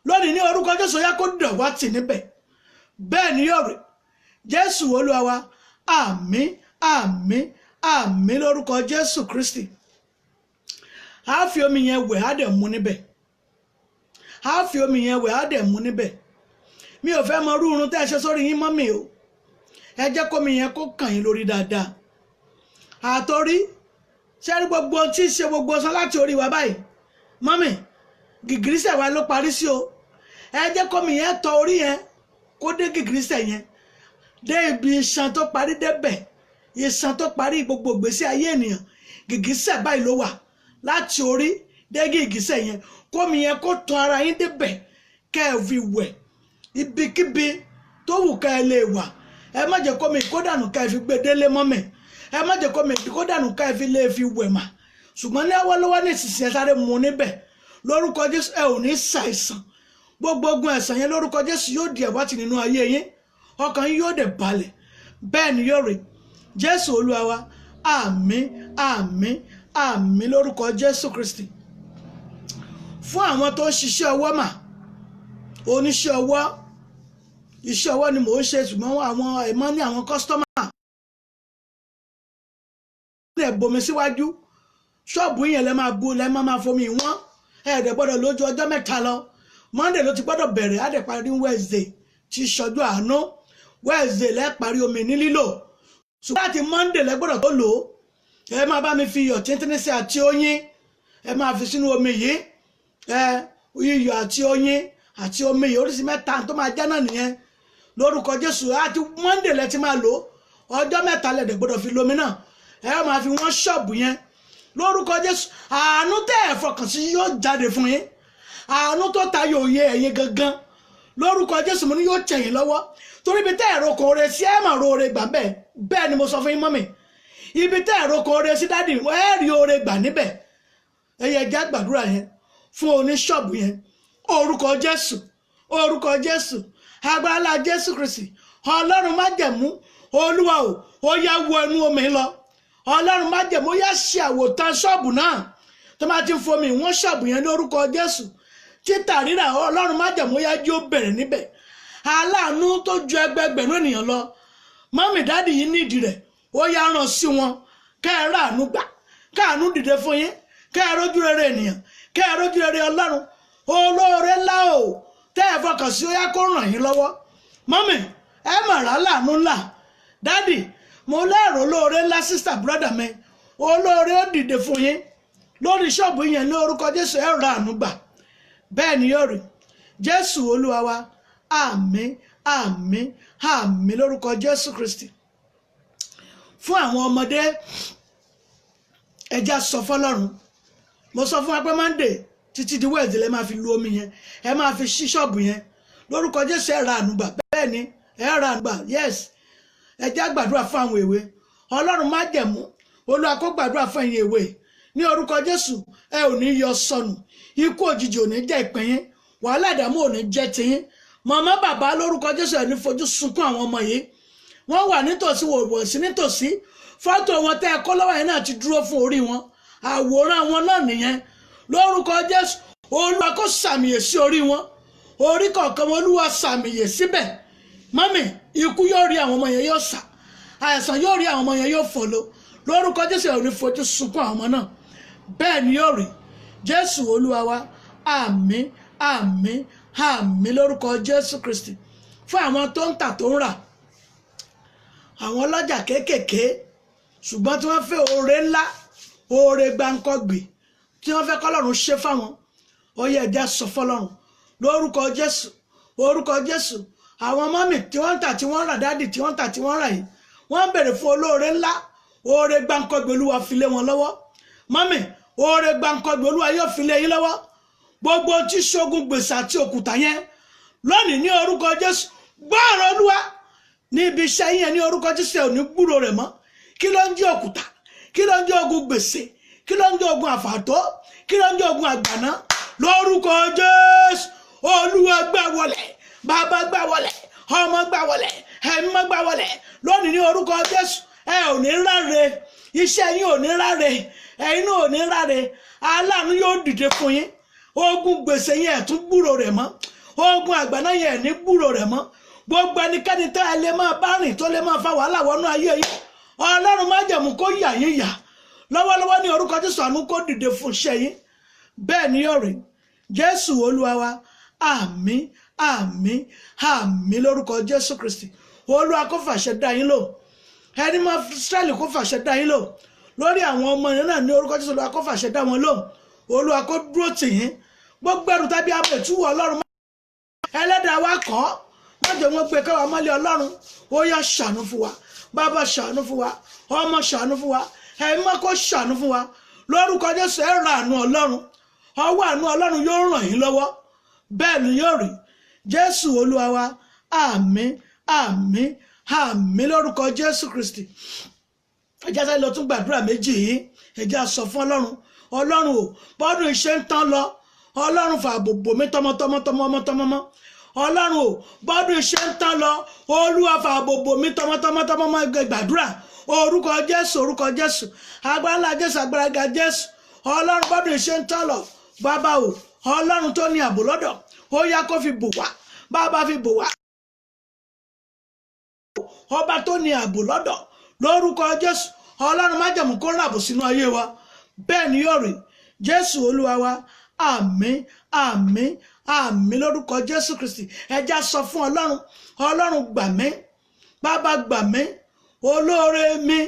lónìí, ní orúkọ Jésù, yá kó dọ̀wátì níbẹ̀. Bẹ́ẹ̀ ni yóò rí. Jésù Olúwa wa. Àmín, àmín, àmín, lórúkọ Jésù Kristi. A fi omi yẹn wẹ̀, á dẹ̀ mu níbẹ̀. A fi omi yẹn wẹ̀, á dẹ̀ mu níbẹ̀. Mi ò fẹ́ mọ irú irun tẹ́ ẹ ṣe sórí yín, mọ́ mi o. Ẹ jẹ́ kómi yẹn kó kàn yín lórí dáadáa. Àtòrí ṣé rí gbogbo ohun tí ń ṣe gbogbo ọsán láti orí wa báyìí, mummy, gìgírísẹ̀ wa ló parí sí o. Ẹ jẹ́ kómi yẹn tọ orí yẹn, kó dé gìgírísẹ̀ yẹn, dé ibi iṣan tó parí débẹ̀. Iṣan tó parí gbogbo ìgbésí ayé ènìyàn, gìgísẹ̀ báyìí ló wà, láti orí dé gìgísẹ̀ yẹn. Kómi yẹn kó tọ ara yín débẹ̀, kẹ́ ẹ fi wẹ̀. Ibikíbi tó wù ká ẹ lè wà, ẹ má jẹ́ kómi kó dànù ká ẹ fi gbé délé mummy. Ẹ má jẹ́ kómi kó dànù ká ẹ fi lè fi wẹ̀ mà. Ṣùgbọ́n ní ọwọ́lọ́wọ́ ní ìsinsìnyí, ẹ sáré mu níbẹ̀. Lórúkọ Jésù, ẹ ò ní ṣàìsàn. Gbogbo ogun ẹ̀sàn yẹn, lórúkọ Jésù, yóò di ẹ̀wátì nínú ayé yín. Ọkàn yín yóò dẹ̀ balẹ̀. Bẹ́ẹ̀ ni yóò rí. Jésù Olúwa wa. Àmín, àmín, àmín, lórúkọ Jésù Kristi. Fún àwọn tó ń ṣiṣẹ́ ọwọ́ mà, oníṣẹ́ ọwọ́, iṣẹ́ ọwọ́ ni mò ń ṣe, ṣùgbọ́n àwọn ẹ̀mọ́ ní àwọn customer ẹ̀ bomi síwájú ṣọ́ọ̀bù yẹn, lẹ́ máa bu, lẹ́ máa fomi wọ́n. Ẹ̀ dẹ̀ gbọ́dọ̀ lójú ọjọ́ 3 lọ. Monday ló ti gbọ́dọ̀ bẹ̀rẹ̀, á dẹ̀ parí Wednesday tí ṣọjọ́ àánú. Wednesday lẹ́ parí omi ní lílò, ṣùgbọ́n láti Monday lẹ́ gbọ́dọ̀ tó lò ó. Ẹ máa bá mi fi iyọ̀ tíntínní sí àti oyin, ẹ máa fi sínú omi yìí. Ẹ iyọ̀ àti oyin àti omi yìí, oríṣi mẹ́ta tó máa jẹ́ náà nìyẹn. Lórúkọ Jésù, àti Monday lẹ ti máa lò ó. Ọjọ́ 3 lẹ dẹ̀ gbọ́dọ̀ fi lomi náà. Ẹ máa fi wọ́n ṣọ́ọ̀bù yẹn. Lórúkọ Jésù, àánú tẹ́ ẹ̀ fọkàn sí yóò jáde fún yín. Àánú tó tayọ òye ẹ̀yin gangan, lórúkọ Jésù, mo ní yóò tẹ̀ yín lọ́wọ́. Torí ibi tẹ́ ẹ̀rọ kò re sí, ẹ̀ máa ro ore gbà bẹ́ẹ̀. Bẹ́ẹ̀ ni mo sọ fún yín, mummy. Ibi tẹ́ ẹ̀rọ kò re sí, daddy, ẹ̀ rí ore gbà níbẹ̀. Ẹ̀yẹ jẹ́ gbàdúrà yẹn fún oníṣọ́ọ̀bù yẹn. Orúkọ Jésù, orúkọ Jésù, agbára Jésù Kristi, Ọlọ́run májẹ̀mú, Olúwa o, ó yá wọ inú omi lọ. Ọlọ́run májẹ̀mú, ó yá ṣe àwòtán ṣọ́ọ̀bù náà tó máa ti ń fomi wọ́n ṣọ́ọ̀bù yẹn ní orúkọ Jésù. Títà rírà, Ọlọ́run májẹ̀mú, ó yá jí ó bẹ̀rẹ̀ níbẹ̀. Aláàánú tó ju ẹgbẹgbẹ̀rún ènìyàn lọ, mummy, daddy yìí nídìí rẹ̀, ó yá ràn sí wọn. Kẹ́ ẹ ráàánú gbà, káàánú dìde fún yín, kẹ́ ẹ rójú rere ènìyàn, kẹ́ ẹ rójú rere Ọlọ́run. Olóore ńlá o tẹ́ ẹ fọkàn sí, ó yá kó ràn yín lọ́wọ́. Mummy, ẹ mà rà láàánú ńlá. Daddy, mo lẹ́rọ olóore ńlá. Sister, brother mi, olóore ó dìde fún yín lórí ṣọ́ọ̀bù yẹn ní orúkọ Jésù. Ẹ rà àánú gbà. Bẹ́ẹ̀ ni yóò rí. Jésù Olúwa wa. Àmín, àmín, àmín, lórúkọ Jésù Kristi. Fún àwọn ọmọdé, ẹja sọ fọ́lọ́run. Mo sọ fún wa pé Monday títí di Wednesday lẹ máa fi lu omi yẹn, ẹ máa fi ṣí ṣọ́ọ̀bù yẹn. Lórúkọ Jésù, ẹ ra àánú gbà. Bẹ́ẹ̀ ni, ẹ ra àánú gbà. Yes, ẹ jẹ́ á gbàdúrà fún àwọn èwe. Ọlọ́run májẹ̀mú, Olúwa kó gbàdúrà fún ẹ̀yin èwe ní orúkọ Jésù. Ẹ ò ní yọ sọnù, ikú òjijì ò ní jẹ́ ìpín yín, wàhálà ìdààmú ò ní jẹ́ tiyín. Màmá, bàbá, lórúkọ Jésù, ẹ ní fojú sunkún àwọn ọmọ yìí. Wọ́n wà nítòsí, wò sí nítòsí. Fọ́tò wọn tẹ́ ẹ kọ́ lọ́wọ́ yẹn náà ti dúró fún orí wọn, àwòrán wọn náà nìyẹn. Lórúkọ Jésù, Olúwa kó sàmìyè sí orí wọn, orí kọ̀ọ̀kan wọn, Olúwa sàmìyè síbẹ̀. Mọ́mì, ikú yóò rí àwọn ọmọ yẹn, yóò sà. Àìsàn yóò rí àwọn ọmọ yẹn, yóò fò lọ. Lórúkọ Jésù, ẹ ò ní fojú sunkún àwọn ọmọ náà. Bẹ́ẹ̀ ni yóò rí. Jésù Olúwa wa. Àmín, àmín, àmín lórúkọ Jésù Kristi. Fún àwọn tó ń tà, tó ń rà, àwọn ọlọ́jà kéékèèké, ṣùgbọ́n tí wọ́n fẹ́ oore ńlá, oore gbáǹkọ́gbì tí wọ́n fẹ́ kọ́lọ́run ṣe fáwọn, ó yẹ ẹ̀jẹ̀ sọ fọlọ́run lórúkọ Jésù. Orúkọ Jésù, àwọn mọ́mì tí wọ́n ń tà, tí wọ́n ń rà, daddy tí wọ́n ń tà, tí wọ́n ń rà yìí, wọ́n ń bèrè fún olóore ńlá, oore gbáǹkọ́gbì. Olúwa fi lé wọn lọ́wọ́. Mọ́mì, oore gbáǹkọ́gbì, Olúwa yóò fi lé yín lọ́wọ́. Gbogbo tí ṣogun gbèsè àti òkúta yẹn lónìí, ní orúkọ Jésù, gbọ́ ọ̀rọ̀ Olúwa ní ibi iṣẹ́ yẹn, ní orúkọ Jésù, ẹ̀ ò ní gbúrò rẹ̀ mọ́. Kí ló ń jẹ́ òkúta? Kí ló ń jẹ́ ogun gbèsè? Kí ló ń jẹ́ ogun àfàtó? Kí ló ń jẹ́ ogun àgbàná? Lórúkọ Jésù, Olúwa gbà wọlẹ̀, bàbá gbà wọlẹ̀, ọmọ gbà wọlẹ̀, ẹ̀mí mọ́ gbà wọlẹ̀ lónìí ní orúkọ Jésù. Ẹ ò ní ráre, iṣẹ́ yín ò ní ráre, ẹ̀yin náà ò ní ráre. Aláàánú yóò dìde fún yín. Ogun gbèsè yẹn, ẹ̀ tún gbúrò rẹ̀ mọ́. Ogun àgbàná yẹn, ẹ̀ ní gbúrò rẹ̀ mọ́. Gbogbo ẹnikẹ́ni tó ẹ lè máa bá rìn, tó lè máa fa wàhálà wọnú ayé yín, Ọlọ́run májẹ̀mú kó yà yín yà lọ́wọ́lọ́wọ́ ní orúkọ Jésù. Àánú kó dìde fún iṣẹ́ yín. Bẹ́ẹ̀ ni yóò rí. Jésù Olúwa wa. Àmín, àmín, àmín lórúkọ Jésù Kristi. Olúwa kó fàṣẹ dá yín lò. Ẹni máa Ísírẹ́lì kó fàṣẹ dá yín lò lórí àwọn ọmọ yẹn náà ní orúkọ Jésù. Olúwa kó fàṣẹ dá wọn lò. Olúwa kó dúró tì yín. Gbogbo ẹrù tàbí abẹ ìtúwọ̀, Ọlọ́run ẹlẹ́dàá wa kọ́, má jẹ́ wọ́n gbé káwa mọ́lẹ̀. Ọlọ́run, ó yá, ṣàánú fún wa. Bàbá, ṣàánú fún wa. Ọmọ, ṣàánú fún wa. Ẹ̀mí mọ́ kó ṣàánú fún wa lórúkọ Jésù. Ẹ ra àánú Ọlọ́run, ọwọ́ àánú Ọlọ́run yóò ràn yín lọ́wọ́. Bẹ́ẹ̀ ni yóò rí. Jésù Olúwa wa. Àmín, àmín, àmín lórúkọ Jésù Kristi. Ẹ jẹ́ sáré lọ tún gbàdúrà méjì yìí. Ẹ jẹ́ sọ fún Ọlọ́run: Ọlọ́run o, bọ́dún iṣẹ́ ń tán lọ, Ọlọ́run, fààbò bò mí tọmọtọmọ, tọmọmọ, tọmọmọ. Ọlọ́run o, bọ́dún iṣẹ́ ń tán lọ, Olúwa, fààbò bò mí tọmọtọmọ, tọmọmọ. Gbàdúrà. Orúkọ Jésù, orúkọ Jésù, agbára ńlá Jésù, agbára ga Jésù. Ọlọ́run, bọ́dún iṣẹ́ ń tán lọ, bàbá o, Ọlọ́run tó ní ààbò lọ́dọ̀, ó yá, kó fi bò wá. Bàbá, fi bò wá. Ọba tó ní ààbò lọ́dọ̀, lórúkọ Jésù, Ọlọ́run májẹ̀mú kó ràbò sínú ayé wa. Bẹ́ẹ̀ ni yóò rí. Jésù Olúwa wa. Àmín, àmín, àmín lórúkọ Jésù Kristi. Ẹ jẹ́ sọ fún Ọlọ́run: Ọlọ́run, gbà mí. Bàbá, gbà mí. Olóore mi,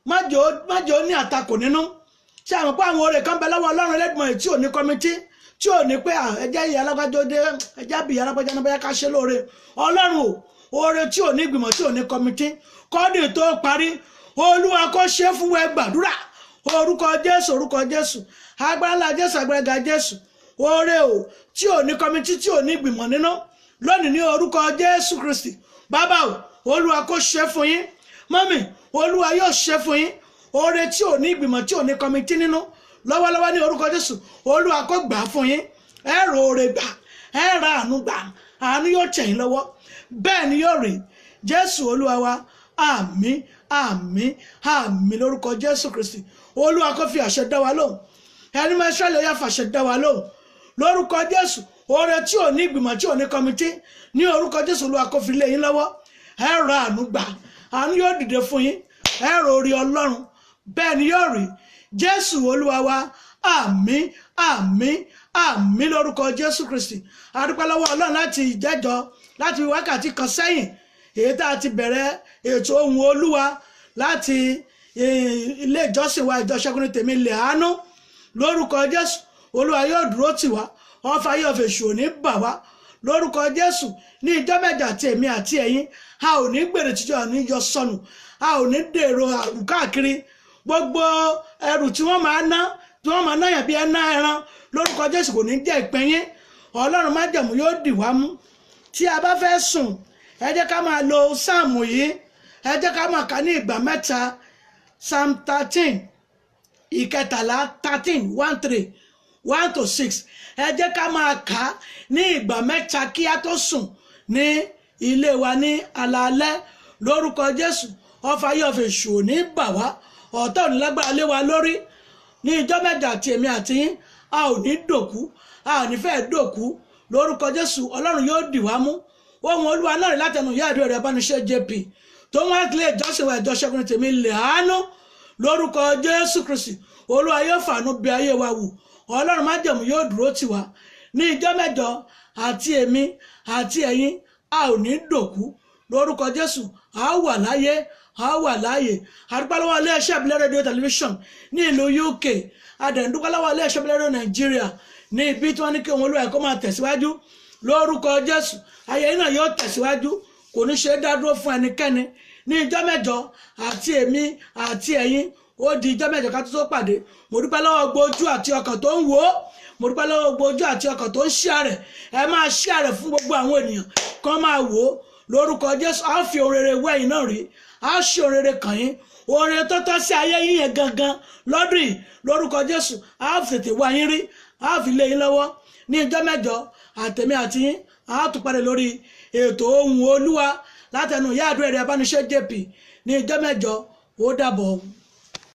má jẹ́ ó ní àtakò nínú. Ṣé àwọn pé àwọn oore kan bẹ lọ́wọ́ Ọlọ́run Ẹlẹ́dùnmọ̀ tí ò ní committee, tí ò ní pé ẹjẹ́ ìyá alágbájọ́ dé, ẹjẹ́ àbí ìyá alágbájá náà, bóyá ká ṣe lóore? Ọlọ́run o, oore tí ò ní ìgbìmọ̀, tí ò ní committee, kọ́dún tó parí, Olúwa kó ṣe fún wa. Gbàdúrà. Orúkọ Jésù, orúkọ Jésù, agbára ńlá Jésù, agbára ga Jésù. Oore o tí ò ní committee, tí ò ní ìgbìmọ̀ nínú, lónìí ní orúkọ Jésù Kristi, bàbá o, Olúwa kó ṣe fún yín. Mọ́mì, Olúwa yóò ṣe fún yín. Oore tí ò ní ìgbìmọ̀, tí ò ní committee nínú, lọ́wọ́lọ́wọ́ ní orúkọ Jésù, Olúwa kó gbà á fún yín. Ẹ rò oore gbà, ẹ ra àánú gbà, àánú yóò tẹ̀ yín lọ́wọ́. Bẹ́ẹ̀ ni yóò rí. Jésù Olúwa wa. Àmín, àmín, àmín lórúkọ Jésù Kristi. Olúwa kó fi àṣẹ dá wa lóhùn. Ẹni máa ṣẹlẹ̀ yá, fàṣẹ dá wa lóhùn lórúkọ Jésù. Oore tí ò ní ìgbìmọ̀, tí ò ní committee, ní orúkọ Jésù, Olúwa kó fi lé yín lọ́wọ́. Ẹ ra àánú gbà, àánú yóò dìde fún yín, ẹ rò orí Ọlọ́run. Bẹ́ẹ̀ ni yóò rí. Jésù Olúwa wa. Àmín, àmín, àmín lórúkọ Jésù Kristi. A dúpẹ́ lọ́wọ́ Ọlọ́run láti ìjẹ́jọ́, láti wákàtí kan sẹ́yìn, èyí tá a ti bẹ̀rẹ̀ ètò Ohùn Olúwa láti ilé ìjọsìn wa, Ìjọ Ṣẹ́gun ní Tèmi lè àánú. Lórúkọ Jésù, Olúwa yóò dúró tì wá. Ọfà yóò fèsù ò ní bà wá lórúkọ Jésù. Ní ìjọ mẹ́jọ, àti èmi àti ẹ̀yin, a ò ní gbèrè tíjọ́ ní yọ sọnù, a ò ní dèrò àrùn káàkiri. Gbogbo ẹrù tí wọ́n máa ná, tí wọ́n máa náyàn bí ẹ ná ẹran, lórúkọ Jésù, kò ní jẹ́ ìpín yín. Ọlọ́run májẹ̀mú yóò dì wá mú. Tí a bá fẹ́ sùn, ẹ jẹ́ ká máa lo sáàmù yìí. Ẹ jẹ́ ká máa kà ní ìgbà mẹ́ta. Psalm 13, 13, 13, 1 3, 1 to 6. Ẹ jẹ́ ká máa kà á ní ìgbà mẹ́ta kí a tó sùn ní ilé wa ní alaalẹ́. Lórúkọ Jésù, ọfà yóò fi ṣù ní bà wá, ọ̀tá ò ní lágbára lé wa lórí. Ní ìjọ mẹ́jọ, àti èmi àti yín, a ò ní dòkú, a ò ní fẹ́ dòkú. Lórúkọ Jésù, Ọlọ́run yóò dì wá mú. Ohun Olúwa náà rí látẹnu ìyá àdúrà rẹ Abániṣe JP tó ń wá ilé ìjọsìn wa, Ìjọ Ṣẹ́gun Tèmi lè àánú. Lórúkọ Jésù Kristi, Olúwa yóò fàánú bí ayé wa wò. Ọlọ́run májẹ̀mú yóò dúró tì wá. Ní ìjọ mẹ́jọ, àti èmi àti ẹ̀yin, a ò ní dòkú. Lórúkọ Jésù, a ó wà láyé, a ó wà láàyè. Àdúpẹ́ lọ́wọ́ iléeṣẹ́ ìbílẹ̀ rédíò tẹlifíṣọ̀n ní ìlú UK. Àdẹ̀ǹdúpẹ́ lọ́wọ́ iléeṣẹ́ ìbílẹ̀ rédíò Nàìjíríà ní ibi tí wọ́n ní kí òun Olúwa ẹ̀kọ́ máa tẹ̀síwájú. Lórúkọ Jésù, ayẹyẹ náà yóò tẹ̀síwájú, kò ní ṣe é dádúró fún ẹnikẹ́ni. Ní ìjọ mẹ́jọ, àti èmi àti ẹ̀yin, ó di ìjọ mẹ́jọ ká tó tó pàdé. Mo dúpẹ́ lọ́wọ́ gbogbo ojú àti ọkàn tó ń wò ó. Mo dúpẹ́ lọ́wọ́ gbogbo ojú àti ọkàn tó ń share rẹ̀. Ẹ máa share rẹ̀ fún gbogbo àwọn ènìyàn kán máa wò ó. Lórúkọ Jésù, á fi ohun rere wẹ́yìn náà rí, á ṣe ohun rere kàn yín. Ohun rere tó tọ́ sí ayé yín yẹn gangan lọ́dún yìí, lórúkọ Jésù, á fi tètè wá yín rí, á fi lé yín lọ́wọ́. Ní ìjọ mẹ́jọ, àtẹ̀mí àti yín, á tún padà lórí ètò Ohùn Olúwa látẹnu ìyá àdúrà rẹ̀ Abániṣẹ́ JP ní ìjọ mẹ́jọ. Ó dàbọ̀.